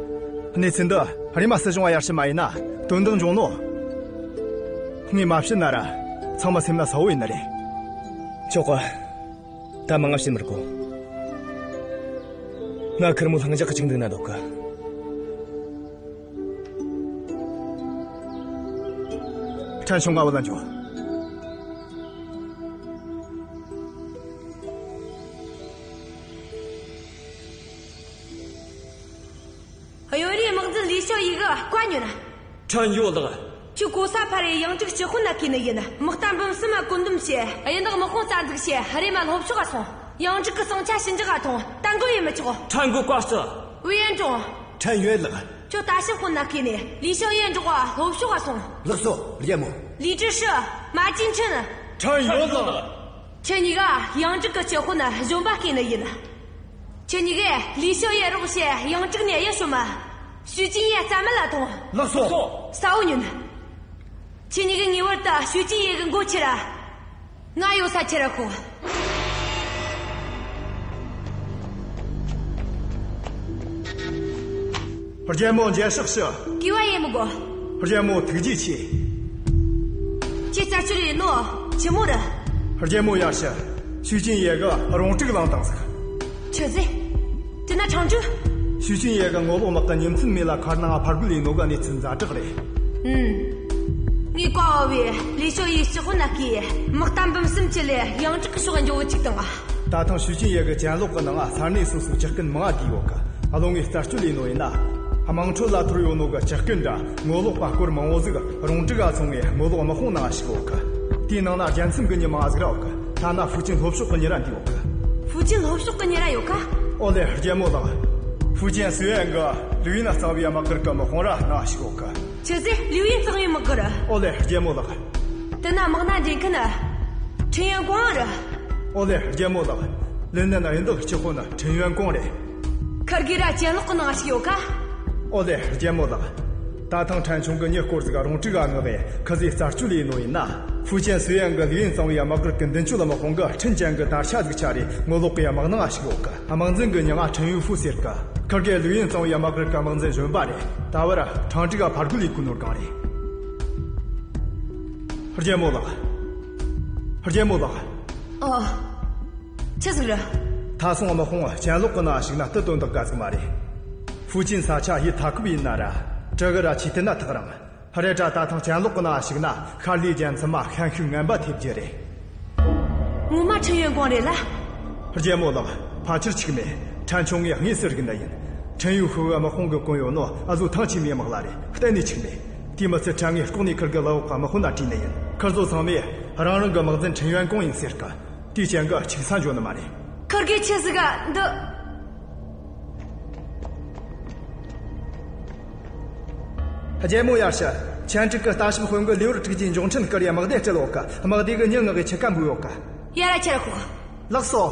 གནས་ཚུལ་འདི་རེ་མ་སྲིད་གཞུང་བ་ཡར་ཞུ་མ་ཡིན་ན་དོན་དག་འབྱུང་ནོ། ངས་མ་བཤད་ན་ར་ཚང་མ་སེམས་ན་ཚ་བོ་ཡིན་ནི་རེད། ཆོག་གི། ད་མང་ང་བཤད་མི་དགོས། ང་ཁེར་མོ་ལྷིང་འཇགས་ཀྱི་ཅིག་འདུག་ན་འདོད་གི། ཕྲན་ཆུང་ང་བུད་ལ་འགྱོ། གཡོན་རུའི་དམག་འཛིན་ལི་ཞོ་ཡི་གི་བཀའ་ཉོན། ཕྲན་ཡོད་ལགས། ཁྱོད་གོ་ས་འཕར་རེ་ཡང་ཀྲིག་སྤྱི་དཔོན་ན་བསྐོས་ནི་ཡིན། དམག་རྟ་འབུམ་གསུམ་མ་བཀོད་འདོམས་བྱས། གཡུ་ནག་དམག་དཔུང་རྩ་འཛུགས་བྱས། རེ་མ་ལྷོ་ཕྱོགས་ག་སོང་། ཡང་ཀྲིག་གི་ཟིང་ཆ་ཞི་འཇགས་ག་ཐོངས། ད་འགུལ་ཡེ་མི་ཆོག། ཕྲན་གོ་བཀའ་སྩལ། ཝུའུ་ཡན་ཀྲུང་། ཕྲན་ཡོད་ལགས། ཁྱོད་ལྟ་ཞིབ་དཔོན་ན་བསྐོས་ནས་ལི་ཞོ་ཡི་མགྱོགས་པ་ལྷོ་ཕྱོགས་ག་སོང་། ལགས་སོ། རྒྱལ་མོ། ལི་ཀྲི་ཧྲི། མ་ཅིན་ཁྲིན། ཕྲན་ཡོད་ལགས། ཁྱེད་གཉིས་ཀ་ཡང་ཀྲིག་གི་སྤྱི་དཔོན་གཞོན་པ་བསྐོས་ནི་ཡིན། ཁྱེད་གཉིས་ཀས་ལི་ཞོ་ཡི་རོགས་བྱས་ཡང་ཀྲིག་ནས་གཡུལ་ཤོག་མ། ཞུས་ཅིན་ཡེ་རྩ་མེད་ལ་ཐོངས། ལགས་སོ། གསལ་བོ་ཉོན། ཁྱེད་གཉིས་ཀས་ངེས་པར་དུ་ཞུས་ཅིན་ཡེ་གི་མགོ་ཁྱེར་ར། ང་ཡོད་ས་ཁྱེར་ར་ཤོག། རྒྱལ་མོ་མཇལ་ཕྱག་ཞུ། གུས་པ་ཡེ་མི་དགོས། རྒྱལ་མོ་ཐུགས་རྗེ་ཆེ། ཁྱེད་རྩད་གཅོད་ཡེ་ནོ་ཆི་མོ་རེད། རྒྱལ་མོ་ཡར་ཞུ། ཞུས་ཅིན་ཡེ་གིས་རོང་ཀྲིག་བླངས་བཏང་ཟིག། ཆི་ཟེར། དེ་ན་ཁྲང་ཀྲུའུ། ཞུས་ཅིན་ཡེ་གིས་ངོ་ལོག་དམག་གི་ཉིན་མཚན་མེད་ལ་མཁར་ནང་ཕར་རྒོལ་ཡེ་ནོ་གི་གནས་ཚུལ་ཛ་དྲག་རེད། ཨུམ། ངས་བཀའ་ཕབ་བས་ལི་ཞོ་ཡི་སྤྱི་དཔོན་ན་བསྐོས། དམག་རྟ་འབུམ་གསུམ་ཁྲིད་ལས་ཡང་ཀྲིག་གི་ཕྱོགས་འགྱོ་གི་ཅིག་བཏང་ང་། ད་ཐེངས་ཞུས་ཅིན་ཡེ་གི་གྱེན་ལོག་གི་ནང་ང་ས་གནས་སོ་སོའི་ཇག་རྐུན་མང་ང་བསྡུས་ཡོད་གི། བློན་ངས་རྩད་གཅོད་ལས་ནོ་ཡིན་ན། དམངས་ཁྲོད་ལ་ཐོར་ཡོད་ནོ་གི་ཇག་རྐུན་དང་ངོ་ལོག་པ་སྐོར་མང་བོ་ཟིག་རོང་ཀྲིག་ག་སོང་བས་ངོ་ལོག་དམག་དཔུང་ནང་ང་ཞུགས་ཡོད་གི། དེའི་ནང་ན་རྒྱལ་མཚམས་གི་མྱི་མང་ཟིག་ར་ཡོད་གི། ཐ་ན་ཧྥུ་ཅན་ལྷོ་ཕྱོགས་གི་མྱི་ར་འདུས་ཡོད་གི། ཧྥུ་ཅན་ལྷོ་ཕྱོགས་གི་མྱི་ར་ཡོད་ག། ཨོ་ལེ་རྒྱལ་མོ་ལགས། ཧྥུ་ཅན་སུའེ་ཨན་གི་ལིའུ་ཡིན་གཙང་བོའི་དམག་སྒར་གི་དམག་དཔུང་ར་ནང་ང་ཞུགས་ཡོད་གི། ཆི་ཟེར། ལིའུ་ཡིན་གཙང་བོའི་དམག་སྒར། ཨོ་ལེ་རྒྱལ་མོ་ལགས། དེ་ན་དམག་སྣ་འདྲེན་མཁན་ཁྲིན་ཡོན་ཀོང་རེད། ཨོ་ལེ་རྒྱལ་མོ་ལགས། ལིན་ནན་གཡུལ་འགག་སྤྱི་དཔོན་ཁྲིན་ཡོན་ཀོང་རེད། ཁིར་གེ་ར་གྱེན་ལོག་གི་ནང་ང་ཞུགས་ཡོད་ག། ཨོ་ལེ་རྒྱལ་མོ་ལགས། ད་ཐེངས་ཕྲན་ཆུང་གིས་མྱི་སྐོར་ཟིག་རོང་ཀྲིག་ག་མངགས་ཡེ་ཁི་ཟོས་རྩད་གཅོད་ལས་ནོ་ཡིན་ན། ཧྥུ་ཅན་སུའེ་ཨན་གི་ལིའུ་ཡིན་གཙང་བོའི་དམག་སྒར་གི་མདུན་སྐྱོད་དམག་དཔུང་གིས་ཁྲིན་ཅན་གི་དར་ཆ་ཟིག་འཕྱར་རེ་ངོ་ལོག་གི་དམག་ནང་ང་ཞུགས་ཡོད་གི། དམག་འཛིན་གི་མྱིང་ང་ཁྲིན་ཡུའུ་ཧྥུ་ཟེར་གི། ཁིར་གེ་ལིའུ་ཡིན་གཙང་བོའི་དམག་སྒར་གི་དམག་འཛིན་གཞོན་པ་རེད། ད་བར་ཁྲང་ཀྲིག་ག་ཕར་རྒོལ་ལས་གོ་ནོ་སྒང་རེད། རྒྱལ་མོ་ལགས། རྒྱལ་མོ་ལགས། ཨ། ཆི་ཟིག་རེད། ད་སོང་དམག་དཔུང་གྱེན་ལོག་གི་ནང་ཞུགས་ན་དེ་དོན་དག་དགའ་ཟིག་མ་རེད། ཧྥུ་ཅན་ས་ཆ་ཡུལ་མཐའ་འཁོབ་ཡིན་ན་ར། གྲི་གུ་ར་ཆེ་དེ་ན་ཐག་རིང་། རེད་དྲ་ད་ཐེངས་གྱེན་ལོག་གི་ནང་ཞུགས་ན་ཤར་ལྷོའི་རྒྱལ་མཚམས་མ་ཤན་ཤུགས་ངན་པ་ཐེབས་རྒྱུ་རེད། ངོ་མ་ཁྲིན་ཡོན་ཀོང་རེད་ལ། རྒྱལ་མོ་ལགས། ཕལ་ཆེར་འཆུག་མེད། ཕྲན་ཆུང་ངས་དངོས་སུ་རིག་ནི་ཡིན། ཁྲིན་ཡུའུ་ཧྥུ་གི་དམག་དཔུང་གིས་བསྐོན་ཡོད་ནོ་ཨ་ཟོ་ཐང་ཆེན་མོའི་དམག་ལ་རེད། གཏན་ནས་འཆུག་མེད། དེ་མི་ཚད་ཕྲན་ངས་ལྐོག་ནས་ཁིར་གི་ལག་འོག་གི་དམག་དཔུང་ན་དྲིས་ནི་ཡིན། ཁིར་ཚོ་ཚང་མས་རང་རང་གི་དམག་འཛིན་ཁྲིན་ཡོན་ཀོང་ཡིན་ཟེར་གི། དེའི་རྐྱེན་གྱིས་འཆུག་ས་འཇོག་ནི་མ་རེད། ཁིར་གེ་ཆི་ཟིག་ག་འདི། རྒྱལ་མོ་ཡར་ཞུ། གྱེན་ཀྲིག་གི་ལྟ་ཞིབ་དཔོན་གིས་ལེའུར་ཀྲིག་གི་མགྱོགས་འཕྲིན་བསྐུར་ཡེ་དམག་སྡེ་སྤྲད་ཡོད་གི། དམག་སྡེ་གིས་མྱི་མངགས་ཡེ་ཁྱི་ཁ་འབུད་ཡོད་གི། ཡར་ར་ཁྱེར་ཤོག། ལགས་སོ།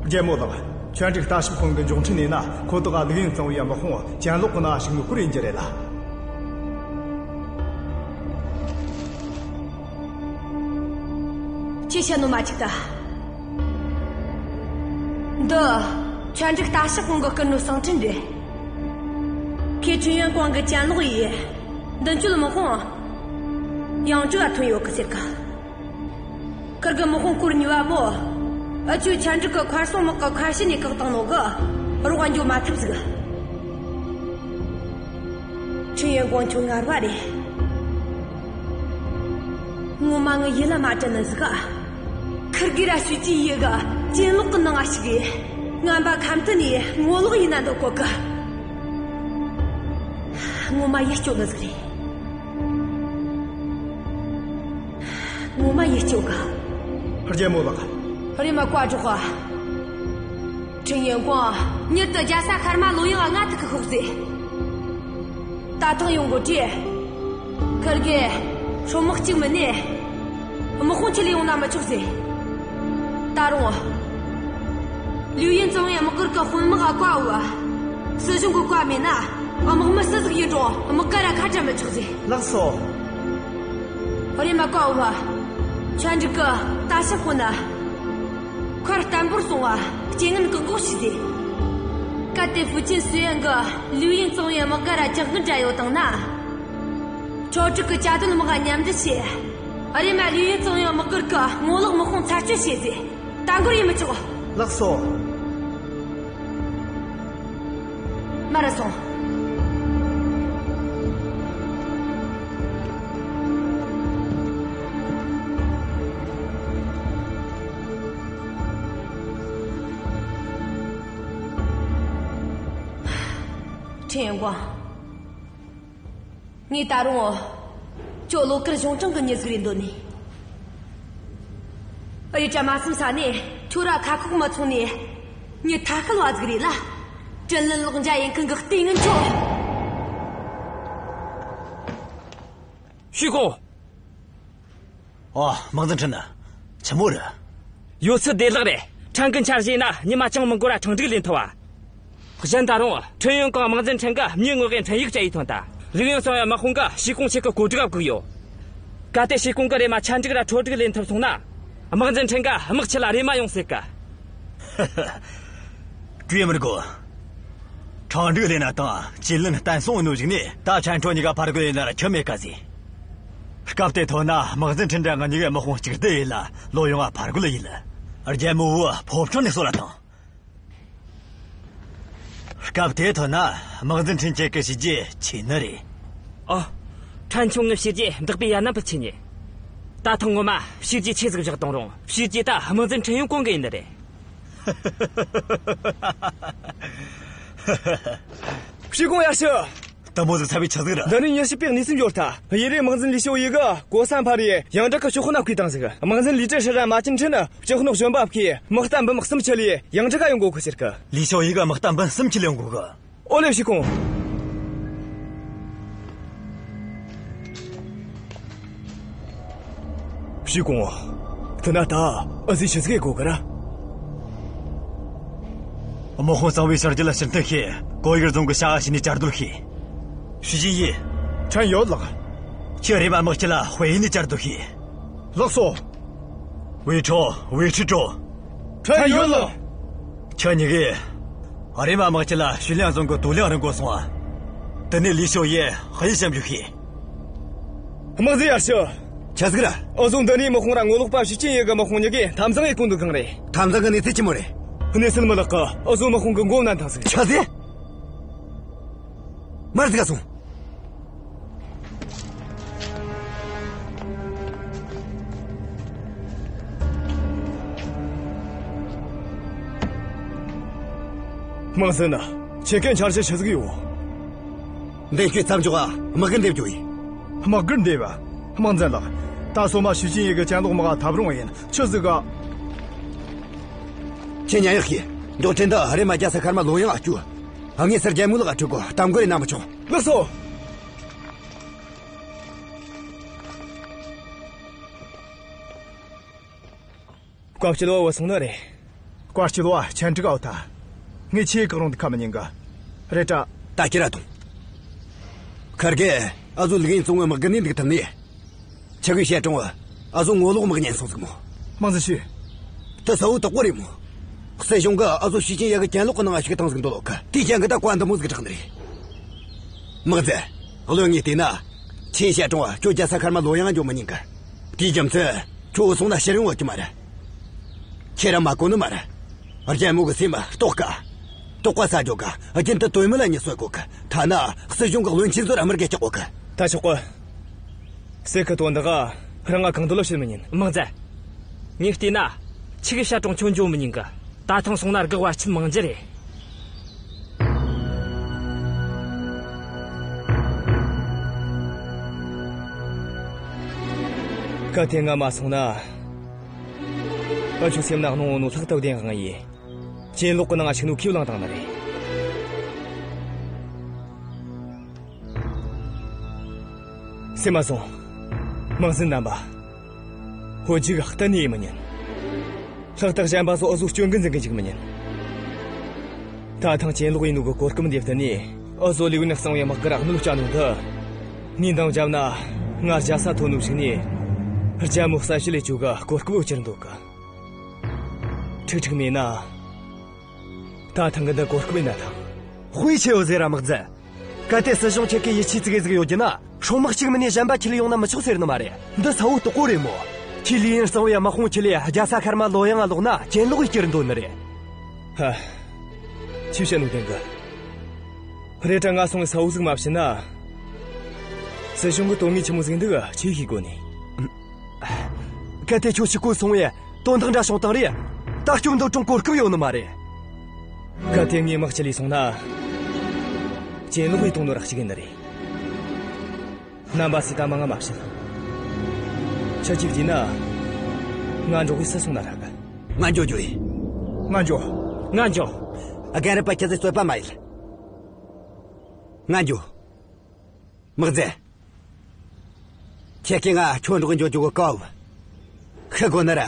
རྒྱལ་མོ་ལགས། གྱེན་ཀྲིག་ལྟ་ཞིབ་དཔོན་གིས་མགྱོགས་འཕྲིན་བྱིན་ན་ཁོ་ཐག་ལིའུ་ཡིན་གཙང་བོའི་དམག་དཔུང་གྱེན་ལོག་གི་ནང་ཞུགས་ནོ་བསྐུར་ཡེ་རྒྱུ་རེད་ལ། ཁྱེད་བཤད་ནོ་མ་འཆུག་ད། འདི་ཆ་འགྲིག་ལྟ་ཞིབ་ཁང་གི་སྐུ་ནོ་གསང་འཕྲིན་རེད། ཁོས་ཁྲིན་ཡོན་ཀོང་གི་གྱེན་ལོག་ཡིས་མདུན་སྐྱོད་དམག་དཔུང་ཡང་ཀྲིག་ག་ཐོན་ཡོད་གི་ཟེར་གི། ཁིར་གི་དམག་དཔུང་སྐོར་གཉིས་པ་མོ། ཨ་ཆུ་ཆ་འགྲིག་གི་མཁར་སྲུང་དམག་གི་མཁར་ཤུལ་ནས་བཀག་བཏང་ནོ་གི་རོགས་འགྱོ་མ་ཐུབ་ཟིག། ཁྲིན་ཡོན་ཀོང་ཁྱོད་ངར་བ་རེད། ངོ་མ་ངའི་ཡིད་ལ་མ་དྲན་ནི་ཟིག་ག། ཁིར་གི་ར་ཞུ་ཅི་ཡི་ག་གྱེན་ལོག་གི་ནང་ང་ཞིག་གི། ངན་པ་ཁམ་ཐུ་ནས་ངོ་ལོག་ཡིན་ན་འདོད་གོ་གི། ངོ་མ་ཡིད་སྐྱོ་ནི་ཟིག་རེད། ངོ་མ་ཡིད་སྐྱོ་གི། རྒྱལ་མོ་ལགས། རེམ་མ་བཀའ་སྒྲོགས། ཁྲིན་ཡོན་ཀོང་མྱུར་དུ་རྒྱལ་ས་ཁར་མ་ལོ་ཡང་ང་ཐུག་གི་ཤོག་ཟེར། ད་ཐེངས་ཡོང་གོ་དུས། ཁིར་གི་སྲུང་དམག་གཅིག་མིན་ནས་དམག་དཔུང་ཁྲིད་ལས་ཡོང་ན་མི་ཆོག་ཟེར། ད་རུང་ལིའུ་ཡིན་ཙང་ཡང་དམག་སྒར་གི་དཔོན་དམག་ག་བཀའ་ཕབ། སྲིད་གཞུང་གི་བཀའ་མེད་ན་དམག་མི་སུ་ཟིག་ཡིན་རུང་དམག་སྒར་ར་ཁ་བྲལ་མི་ཆོག་ཟེར། ལགས་སོ། རེམ་མ་བཀའ་ཕབ། ཆ་འགྲིག་གི་ལྟ་ཞིབ་དཔོན་ན། མཁར་བརྟན་པོར་སོང་བ་རྐྱེན་ངན་བཀག་འགོག་བྱས་ཏེ། གལ་ཏེ་ཧྥུ་ཅན་སུའེ་ཡན་གི་ལིའུ་ཡིན་ཙང་ཡང་དམག་སྒར་ར་རྒྱག་འགན་འདྲ་ཡོད་བཏང་ན། ཁྲོ་ཀྲིག་གི་བཅའ་སྡོད་དམག་མཉམ་འབྲེལ་བྱས། རེམ་མ་ལིའུ་ཡིན་ཙང་ཡང་དམག་སྒར་གི་ངོ་ལོག་དམག་དཔུང་ཚར་གཅོད་བྱས་ཟེར། ད་འགོར་ཡེ་མི་ཆོག། ལགས་སོ། མར་ར་སོང་། ཁྲིན་ཡོན་ཀོང་། ངས་ད་རུང་ཁྱོད་བློ་དཀར་གཞུང་དྲང་གི་མྱི་ཟིག་རེད་འདོད་ནི། ཨ་ཡེ་བཀྲ་མ་སེམས་ས་ནས་ཁྱོད་ར་ཁ་ཁོག་མ་ཚང་ནས་མྱི་ཐ་ཤལ་བ་ཟིག་རེད་ལ། དྲིན་ལན་ལོག་འཇལ་ཡིན་མཁན་གི་ལྟས་ངན་ཁྱོད། ཞུས་ཀོང་། ཨ། དམག་འཛིན་ཁྲིན། ཆི་མོ་རེད། ཡོད་ཚད་བདེ་བླག་རེད། ཕྲན་གྱི་འཆར་གཞི་ཡིན་ན་ཉི་མ་ཅང་མི་འགོར་ར་ཁྲང་ཀྲིག་ལེན་ཐུབ་བ། གཞན་ད་རུང་ཁྲིན་ཡོན་ཀོང་དམག་འཛིན་ཁྲིན་གི་མྱི་ངོ་གའི་འཕྲིན་ཡིག་བཅར་ཡི་ཐོན་ཐལ། ལིའུ་ཡིན་ཙང་ཡང་དམག་དཔུང་གིས་ཞུས་ཀོང་ཁྱེད་ཀྱི་གོ་སྒྲིག་བཀུག་ཡོད། གལ་ཏེ་ཞུས་ཀོང་གིས་རེམ་མ་ཆ་འགྲིག་ར་ཁྲོ་ཀྲིག་ལེན་ཐུབ་སོང་ན། དམག་འཛིན་ཁྲིན་གིས་དམག་ཁྲིད་ལ་རེམ་མ་ཡོང་ཟེར་གི། བྲོས་མི་དགོས། ཁྲང་ཀྲིག་ལེན་ན་དང་ཅི་ལིན་བརྟན་སྲུང་ནོ་ཞིག་ནས་ད་ཆན་ཁྲོ་གཉིས་ཀ་ཕར་རྒོལ་ཡིན་ན་ར་ཁྱོད་མེད་ཀ་ཟིག། སྐབས་དེ་ཐོན་ན་དམག་འཛིན་ཁྲིན་འདྲ་ང་གཉིས་ཀའི་དམག་དཔུང་གཅིག་སྡུད་ཡིན་ལ་ལོ་ཡོང་བ་ཕར་རྒོལ་ཡིན། རྒྱལ་མོ་བོ་ཕོ་བྲང་ནས་གསོལ་བ་དང་། སྐབས་དེ་ཐོན་ན་དམག་འཛིན་ཁྲིན་ཁྱེད་ཀྱི་བྱས་རྗེས་ཆེ་ནི་རེད། ཨ། ཕྲན་ཆུང་ངི་བྱས་རྗེས་འདག་པའི་ཡ་ནན་པ་ཆེ་ཉེ། ད་ཐེངས་ངོ་མ་བྱས་རྗེས་ཆེ་ཟིག་བཞག་བཏང་རུང་བྱས་རྗེས་ད་དམག་འཛིན་ཁྲིན་ཡོན་ཀོང་གི་ཡིན་ནི་རེད། ཞུས་ཀོང་ཡར་ཞུ། དེ་མོ་ཟིག་ཚ་བའི་ཆི་ཟིག་རེད། འདི་ནས་མྱི་ཤི་པའི་གནས་ཚུལ་འབྱོར་ཐལ། ཡེ་རེ་དམག་འཛིན་ལི་ཞོ་ཡི་གིས་གོ་ས་འཕར་རེ་ཡང་ཀྲིག་གི་ཕྱོགས་ཁོ་ན་བསྐོས་བཏང་ཟིག། དམག་འཛིན་ལི་ཀྲི་ཧྲི་ར་མ་ཅིན་ཁྲིན་ནི་ཕྱོགས་ནོག་གཞོན་པ་བསྐོས་དམག་རྟ་འབུམ་གསུམ་ཁྲིད་ལས་ཡང་ཀྲིག་ག་ཡོང་གོ་གི་ཟེར་གི། ལི་ཞོ་ཡི་གིས་དམག་རྟ་འབུམ་གསུམ་ཁྲིད་ལས་ཡོང་གོ་གི། ཨོ་ལེ་ཞུས་ཀོང་། ཞུས་ཀོང་། དེ་ན་ད་ཨ་ཟི་ཆི་ཟིག་གི་གོ་གི་ར། དམག་དཔུང་གཙང་བོའི་ཤར་རྒྱུད་ལ་ཕྱིར་འཐེན་བྱས། ཀོ་ཡུར་རྫོང་གི་བྱ་བ་བྱས་ནས་བཅར་འདོད་བྱས། ཞུས་ཅིན་ཡེ། ཕྲན་ཡོད་ལགས། ཁྱོད་རེམ་མ་དམག་སྤྱི་ལ་དཔེ་ཡིན་ནས་བཅར་འདོད་བྱས། ལགས་སོ། ཝེ་ཁྲོ། ཝེ་ཁྲི་ཀྲོ། ཕྲན་ཡོད་ལགས། ཁྱོད་གཉིས་ཀས་རེམ་མ་དམག་སྤྱི་ལ་ཞུས་ལིང་རྫོང་གི་དུག་ལིང་རིན་གོ་སོང་ང་། དེ་ནས་ལི་ཞོ་ཡེ་དཔེ་ཡིན་བཤད་རྒྱུ་བྱས། དམག་འཛིན་ཡར་ཞུ། ཆི་ཟིག་ར། འུ་ཟོ་འདི་ནས་དམག་དཔུང་ར་ངོ་ལོག་པ་ཞུས་ཅིན་ཡེ་གི་དམག་དཔུང་གཉིས་ཀས་འཐབ་འཛིང་ཡེ་གོ་འདུག་གང་རེད། འཐབ་འཛིང་གི་གནས་ཚུལ་ཆི་མོ་རེད། གནས་ཚུལ་མི་ལེགས་གི། འུ་ཟོ་དམག་དཔུང་གི་མགོ་མནན་བཏང་ཟིག། ཆི་ཟེར། མར་ཟིག་ག་སོང་། དམག་འཛིན། ཁྱེད་ཀྱི་འཆར་གཞི་ཆི་ཟིག་ཡོད། མདུན་སྐྱོད་མཚམས་འཇོག་ག་དམག་སྒར་འདེབས་རྒྱུ་ཡིན། དམག་སྒར་འདེབས། དམག་འཛིན་ལགས། ད་སོ་མ་ཞུས་ཅིན་ཡེ་གི་གྱེན་ལོག་དམག་ག་ཐབས་རུང་ཡིན། ཆི་ཟིག་ག། ཁྱེད་ཉན་ཡག་གྱིས། མགྱོགས་ཁྲིན་དུ་རེམ་མ་རྒྱལ་ས་ཁར་མ་ལོ་ཡང་ཨ་ཅུ། ངས་སར་རྒྱལ་མོ་ལགས་ཁྲིད་གོ། གཏམ་དགོས་རེ་ན་མི་ཆོག། ལགས་སོ། བཀའ་སྤྱི་ལོ་བ་སོང་ནི་རེད། བཀའ་སྤྱི་ལོ་བ་ཆན་ཀྲིག་ཨའོ་ཐ། ངས་ཆེས་བཀག་རུང་འདི་ཁ་མི་ཉན་གི། རེད་དྲ། ད་ཁྱེད་ར་དང་། ཁར་གེ་ཨ་ཟོ་ལིག་ཡིན་ཙོང་བའི་དམག་གི་ནས་འདུག་ཐུབ་ནས། ཆི་གི་བཤད་གྲོང་བ་ཨ་ཟོ་ངོ་ལོག་དམག་ཉན་སོང་ཟིག་མོ། དམག་འཛིན་ཞུས། དེ་གསལ་བོ་དག་པོ་རེད་མོ། སྲིད་གཞུང་གིས་ཨུ་ཟོ་ཞུས་ཅིན་ཡ་གི་གྱེན་ལོག་གི་ནང་ཞུགས་བཏང་ཟིག་འདོད་ལོག་གི། དེའི་རྐྱེན་གིས་ད་བཀའ་འདི་མོ་ཟིག་བསྒྲགས་ནི་རེད། དམག་རྫས། བློན་ངས་བལྟས་ན། ཆིན་ཞ་ཀྲུང་ཁྱོད་རྒྱལ་ས་མཁར་མ་ལོ་ཡང་འགྱོ་མི་ཉན་གི། དེའི་རྒྱུ་མཚན། ཁྱོད་སོང་ན་ཕྱིར་ཡོང་བ་གི་མ་རེད། ཁྱེད་རང་མ་གོ་ནི་མ་རེད། རྒྱལ་མོ་གི་སེམས་ལྟོགས་ག་ལྟོགས་པ་ཟ་རྒྱུ་ག་རྒྱུན་དུ་དོན་མི་ལ་ཉི་གསོད་གོ་གི། ཐ་ན་སྲིད་གཞུང་གི་བློན་ཆེན་ཚོར་དམག་གིས་སྐྱོག་གོ་གི། ད་ཆོག་གི། སྲས་ཀྱི་དོན་དག་རང་ང་གང་འདོད་ལ་བྱེད་མི་ཉན། དམག་རྫས། ངས་བལྟས་ན། ཁྱེད་ཀྱིས་ཞ་ཀྲུང་ཁྱོད་འགྱོ་མི་ཉན་གི། ད་ཐེངས་སོང་ན་དགག་བ་ཆེས་མང་རྒྱུ་རེད། གལ་ཏེ་ང་མ་སོང་ན། ཨ་ཆུ་སེམས་ནག་ནོ་ནོ་ལྷག་ཏུ་བདེན་དབང་ཡིན། གྱེན་ལོག་གི་ནང་ང་ཞུགས་ནོ་ཁས་བླངས་བཏང་ནི་རེད། སེམས་མ་སོང་། དམག་འཛིན་རྣམ་པ། ཧོ་ཇིག་གཏན་ནས་ཡིན་མི་ཉན། ལྷག་ཏུ་གཞན་པ་ཚོ་ཨུ་ཟོ་སྐྱོན་གི་འཛིན་གི་འཇུག་མི་ཉན། ད་ཐེངས་གྱེན་ལོག་ཡིན་ནོ་གི་གོ་སྐབས་འདི་བསྟུན་ནས་ཨུ་ཟོ་ལིའུ་ནས་གསང་བའི་དམག་གི་རག་ནོ་ལ་བཅའ་ནོ་འདི། ངས་འདང་བརྒྱབ་ན་ང་རྒྱལ་ས་ཐོན་ནོ་ཞིག་ནས། རྒྱལ་མོ་གསལ་བྱེད་ལས་བཅོལ་གི་གོ་སྐབས་ཡོད་རྒྱུར་འདོད་གི། ཁྲིག་ཁྲིག་མེད་ན། ད་ཐེངས་གི་འདི་གོ་སྐབས་ཡིན་ན་ཐང་། དཔེ་ཆེ་བོ་ཟེར་ར་དམག་རྫས། གལ་ཏེ་སྲིད་གཞུང་ཁྱེད་ཀྱི་ཡིད་ཆེས་ཙི་གེ་ཟིག་ཡོད་རྒྱུ་ན། སྲུང་དམག་གཅིག་མིན་ནས་གཞན་པ་ཁྲིད་ལས་ཡོང་ན་མི་ཆོག་ཟེར་ནི་མ་རེད། འདི་གསལ་བོ་རྟོགས་གོ་རེད་མོ། ཁྱེད་ལི་ཡིན་གཙང་བོའི་དམག་དཔུང་ཁྲིད་ལས་རྒྱལ་ས་མཁར་མ་ལོ་ཡང་ང་ལོག་ན་གྱེན་ལོག་ཡི་སྐྱུར་འདོད་ནི་རེད། ཧ། ཆི་བཤད་ནོ་དེང་གི། རེད་དྲ་ང་སོང་གསལ་བོ་ཟིག་མ་བཤད་ན། སྲིད་གཞུང་གི་དོན་དངོས་ཆི་མོ་ཟིག་འདུག་ཆི་ཤེས་གོ་ནི། གལ་ཏེ་ཁྱོད་ཕྱི་སྐོར་སོང་བས་དོན་དག་འདྲ་བྱུང་བཏང་རེད། ད་སྐྱོབ་འདོད་རུང་གོ་སྐབས་ཡོད་ནི་མ་རེད། གལ་ཏེ་ངས་དམག་ཁྲིད་ལས་སོང་ན། གྱེན་ལོག་པའི་དོན་དུ་རག་ཞིག་ཡིན་ནི་རེད། རྣམ་པ་སྲིད་དང་མ་ང་མ་བཤད། ཁྱེད་ཀྱིས་བལྟས་ན། ང་འགྲོ་གི་སུ་སོང་ན་རག་གི། ང་འགྱོ་རྒྱུ་ཡིན། ང་འགྱོ། ང་འགྱོ། རྒན་རབས་པ་ཁྱེད་ཚོས་རྩོད་པ་མ་ཡེད། ང་འགྱོ། དམག་རྫས། ཁྱེད་ཀྱིས་ང་ཁྱོད་འགྲོགས་འགྱོ་རྒྱུ་གི་བཀའ་ཕོབ། ཤི་དགོས་ན་ར།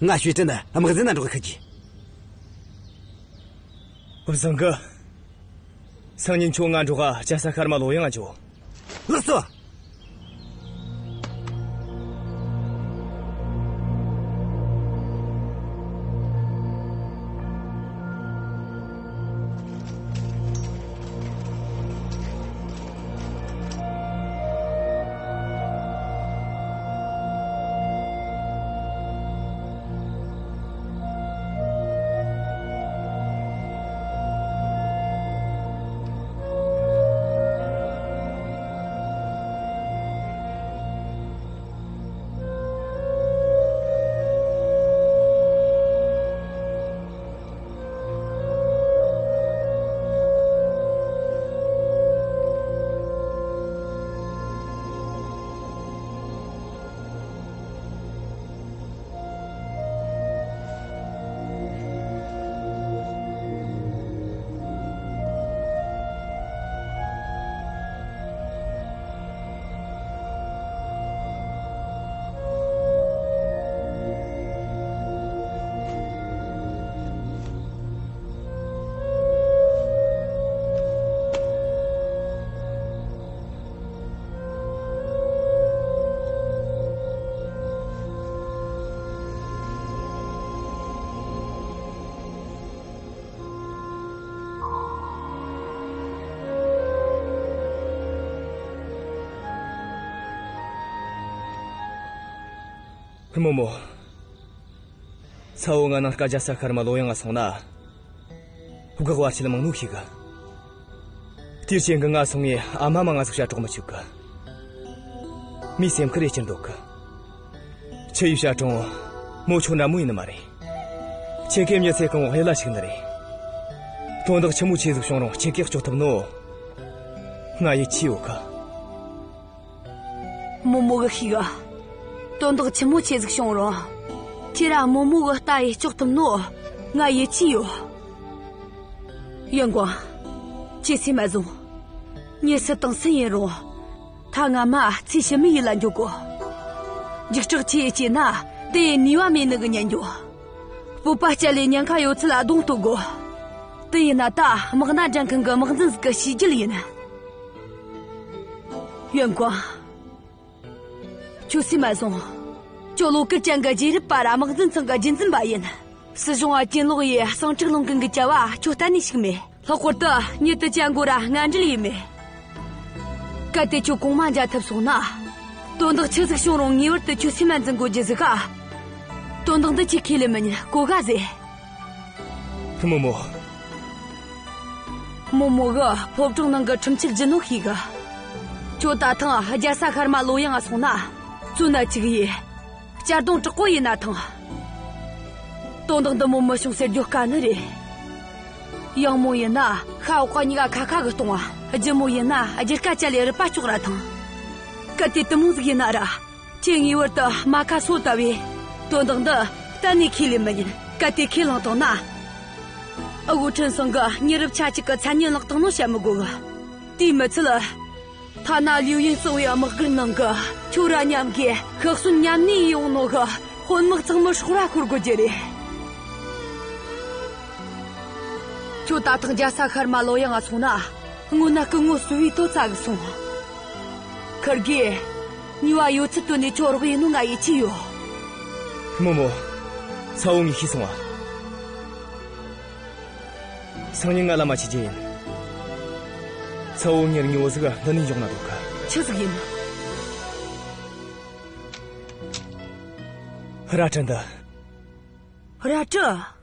ང་ཞུས་ཀྲིན་དམག་འཛིན་ན་འགྲོགས་ཤི་རྒྱུ། བཟང་གི། སང་ཉིན་ཁྱོད་ང་འགྲོགས་རྒྱལ་ས་ཤར་མ་ལོ་ཡང་འགྱོ། ལགས་སོ། རྨོ་མོ། ཚ་བོ་ང་ནང་སྐད་རྒྱལ་ས་ཤར་མ་ལོ་ཡང་ང་སོང་ན། སྒོག་བར་ཆད་མང་ནོ་ཤེས་གི། དེའི་རྐྱེན་གི་ང་སོང་ངས་ཨ་མ་མ་ང་ཟིག་བྱ་གྲོགས་མི་ཆུག་གི། མི་སེམས་ཁུར་ཡེ་ཁྱེར་འདུག་གི། ཆི་ཡི་བྱ་གྲོགས། མོ་ཆོ་འདྲ་མོ་ཡིན་ནི་མ་རེད། ཁྱེད་ཀའི་མྱི་ཚེ་གང་བོ་ཧེ་ལ་ཞིག་ནི་རེད། དོན་དག་ཆི་མོ་ཆེ་ཟིག་བྱུང་རུང་ཁྱེད་ཀྱིས་སྐྱོབ་ཐུབ་ནོ། ང་ཡིད་ཆེས་ཡོད་གི། རྨོ་མོ་གི་ཤེས་གི། དོན་དག་ཆི་མོ་ཆེ་ཟིག་བྱུང་རུང་། ཁྱེད་ར་རྨོ་མོ་གི་ལྟ་ཡི་སྐྱོབ་ཐུབ་ནོ། ང་ཡིད་ཆེས་ཡོད། ཡོན་ཀོང་། ཁྱེད་སེམས་མ་བཟུང་། མྱི་སུ་དང་སུ་ཡིན་རུང་། ཐ་ང་མ་ཚེ་ཕྱི་མའི་ཡུལ་ལ་འགྱོ་དགོ། འཇིགས་སྐྲག་ཆེ་ཡི་སྐྱེས་ན་དེ་ནུས་པ་མེད་ནི་གི་ཉན་འགྱོ། སྤོབས་པ་བསྐྱེད་ལས་ཉེན་ཁ་ཡོད་ཚད་ལ་གདོང་གཏོད་དགོ། དེ་ཡིན་ན་ད་དམག་སྣ་འདྲེན་མཁན་གི་དམག་འཛིན་ཟིག་གི་བྱས་རྒྱུ་ཡིན། ཡོན་ཀོང་། ཁྱོད་སེམས་མ་བཟུང་། ཁྱོད་བློ་གར་ཅན་གི་རྗེས་རབས་པ་ར་དམག་འཛིན་ཚང་གི་རྒྱུན་འཛིན་པ་ཡིན། སྲིད་གཞུང་ཨ་ཅིན་ལོག་ཡི་གསང་དྲུག་ལུང་ཀུན་གྱི་བྱ་བ་ཁྱོད་གཏན་ནས་ཤིག་མེད། ལྷག་པར་དུ་ཉིད་དུ་ཅན་གོ་ར་ང་འབྲེལ་ཡིན་མེད། གལ་ཏེ་ཁྱོད་གོང་མ་མཇལ་ཐུབ་སོང་ན། དོན་དག་ཆི་ཟིག་བྱུང་རུང་ངེས་པར་དུ་ཁྱོད་སེམས་མ་འཛིན་དགོས་རྒྱུ་ཟིག་ག་དོན་དག་འདི་ཁྱོད་ཁས་ལེན་མི་ཉན་གོ་ག་ཟེ། རྨོ་མོ། རྨོ་མོ་གི་ཕོ་བྲང་ནང་གི་ཁྲིམས་ཆད་བརྒྱུད་ནོ་ཤེས་གི། ཁྱོད་ད་ཐེངས་རྒྱལ་ས་ཤར་མ་ལོ་ཡང་ང་སོང་ན། བཙུན་ན་ཅིག་ཡིན། གཅར་རྡུང་དྲག་པོ་ཡིན་ན་ཐང་། དོན་དག་འདི་མོ་མི་བྱུང་ཟེར་རྒྱུ་དཀའ་ནི་རེད། ཡང་མོ་ཡིན་ན་ཤ་འོག་ག་གཉིས་ཀ་ཁ་ཁ་གི་གཏོང་བ། རྒྱུ་མོ་ཡིན་ན་རྒྱུ་སྐད་ཅལ་ལེ་རུ་པ་ལྕོག་ར་ཐང་། གལ་ཏེ་དུ་མོ་ཟིག་ཡིན་ན་ར། ཁྱེད་ངེས་པར་དུ་མ་ཁ་སོ་ལྟ་བས། དོན་དག་འདི་གཏན་ནས་ཁས་ལེན་མི་ཉན། གལ་ཏེ་ཁས་བླངས་བཏང་ན། ཨ་ཁུ་ཁྲིན་ཚང་གི་མྱི་རབས་ཆ་གཅིག་གི་མཚན་སྙན་བརླག་བཏང་ནོ་བཤད་མི་དགོས་གི། དེའི་མི་ཚད། ཐ་ན་ལིའུ་ཡིན་གཙོ་བའི་དམག་སྒར་ནང་གི་ཁྱོད་ར་མཉམ་གི་ཤི་གསོན་མཉམ་གནས་ཡོང་ནོ་གི་དཔོན་དམག་ཚང་མ་སྲོག་ར་ཤོར་དགོས་རྒྱུ་རེད། ཁྱོད་ད་ཐེངས་རྒྱལ་ས་ཤར་མ་ལོ་ཡང་ང་སོང་ན། སྔོན་ན་སྐུ་ངོ་སུ་བའི་དོ་རྩ་གི་སོང་། ཁར་གི། ཉེས་པ་ཡོད་ཚད་བཏོན་ནས་ཁྱོད་རོགས་ཡིན་ནོ་ང་ཡིད་ཆེས་ཡོད། རྨོ་མོ། ཚ་བོ་ངས་ཤེས་སོང་བ། སང་ཉིན་ང་ལ་མ་བྱེད་རྒྱུ་ཡིན། ཚ་བོ་ཉེར་ཉོ་ཟིག་འདི་ནས་འཇོག་ན་འདོད་གི། ཆི་ཟིག་ཡིན། རལ་གྲི་འདི། རལ་གྲི།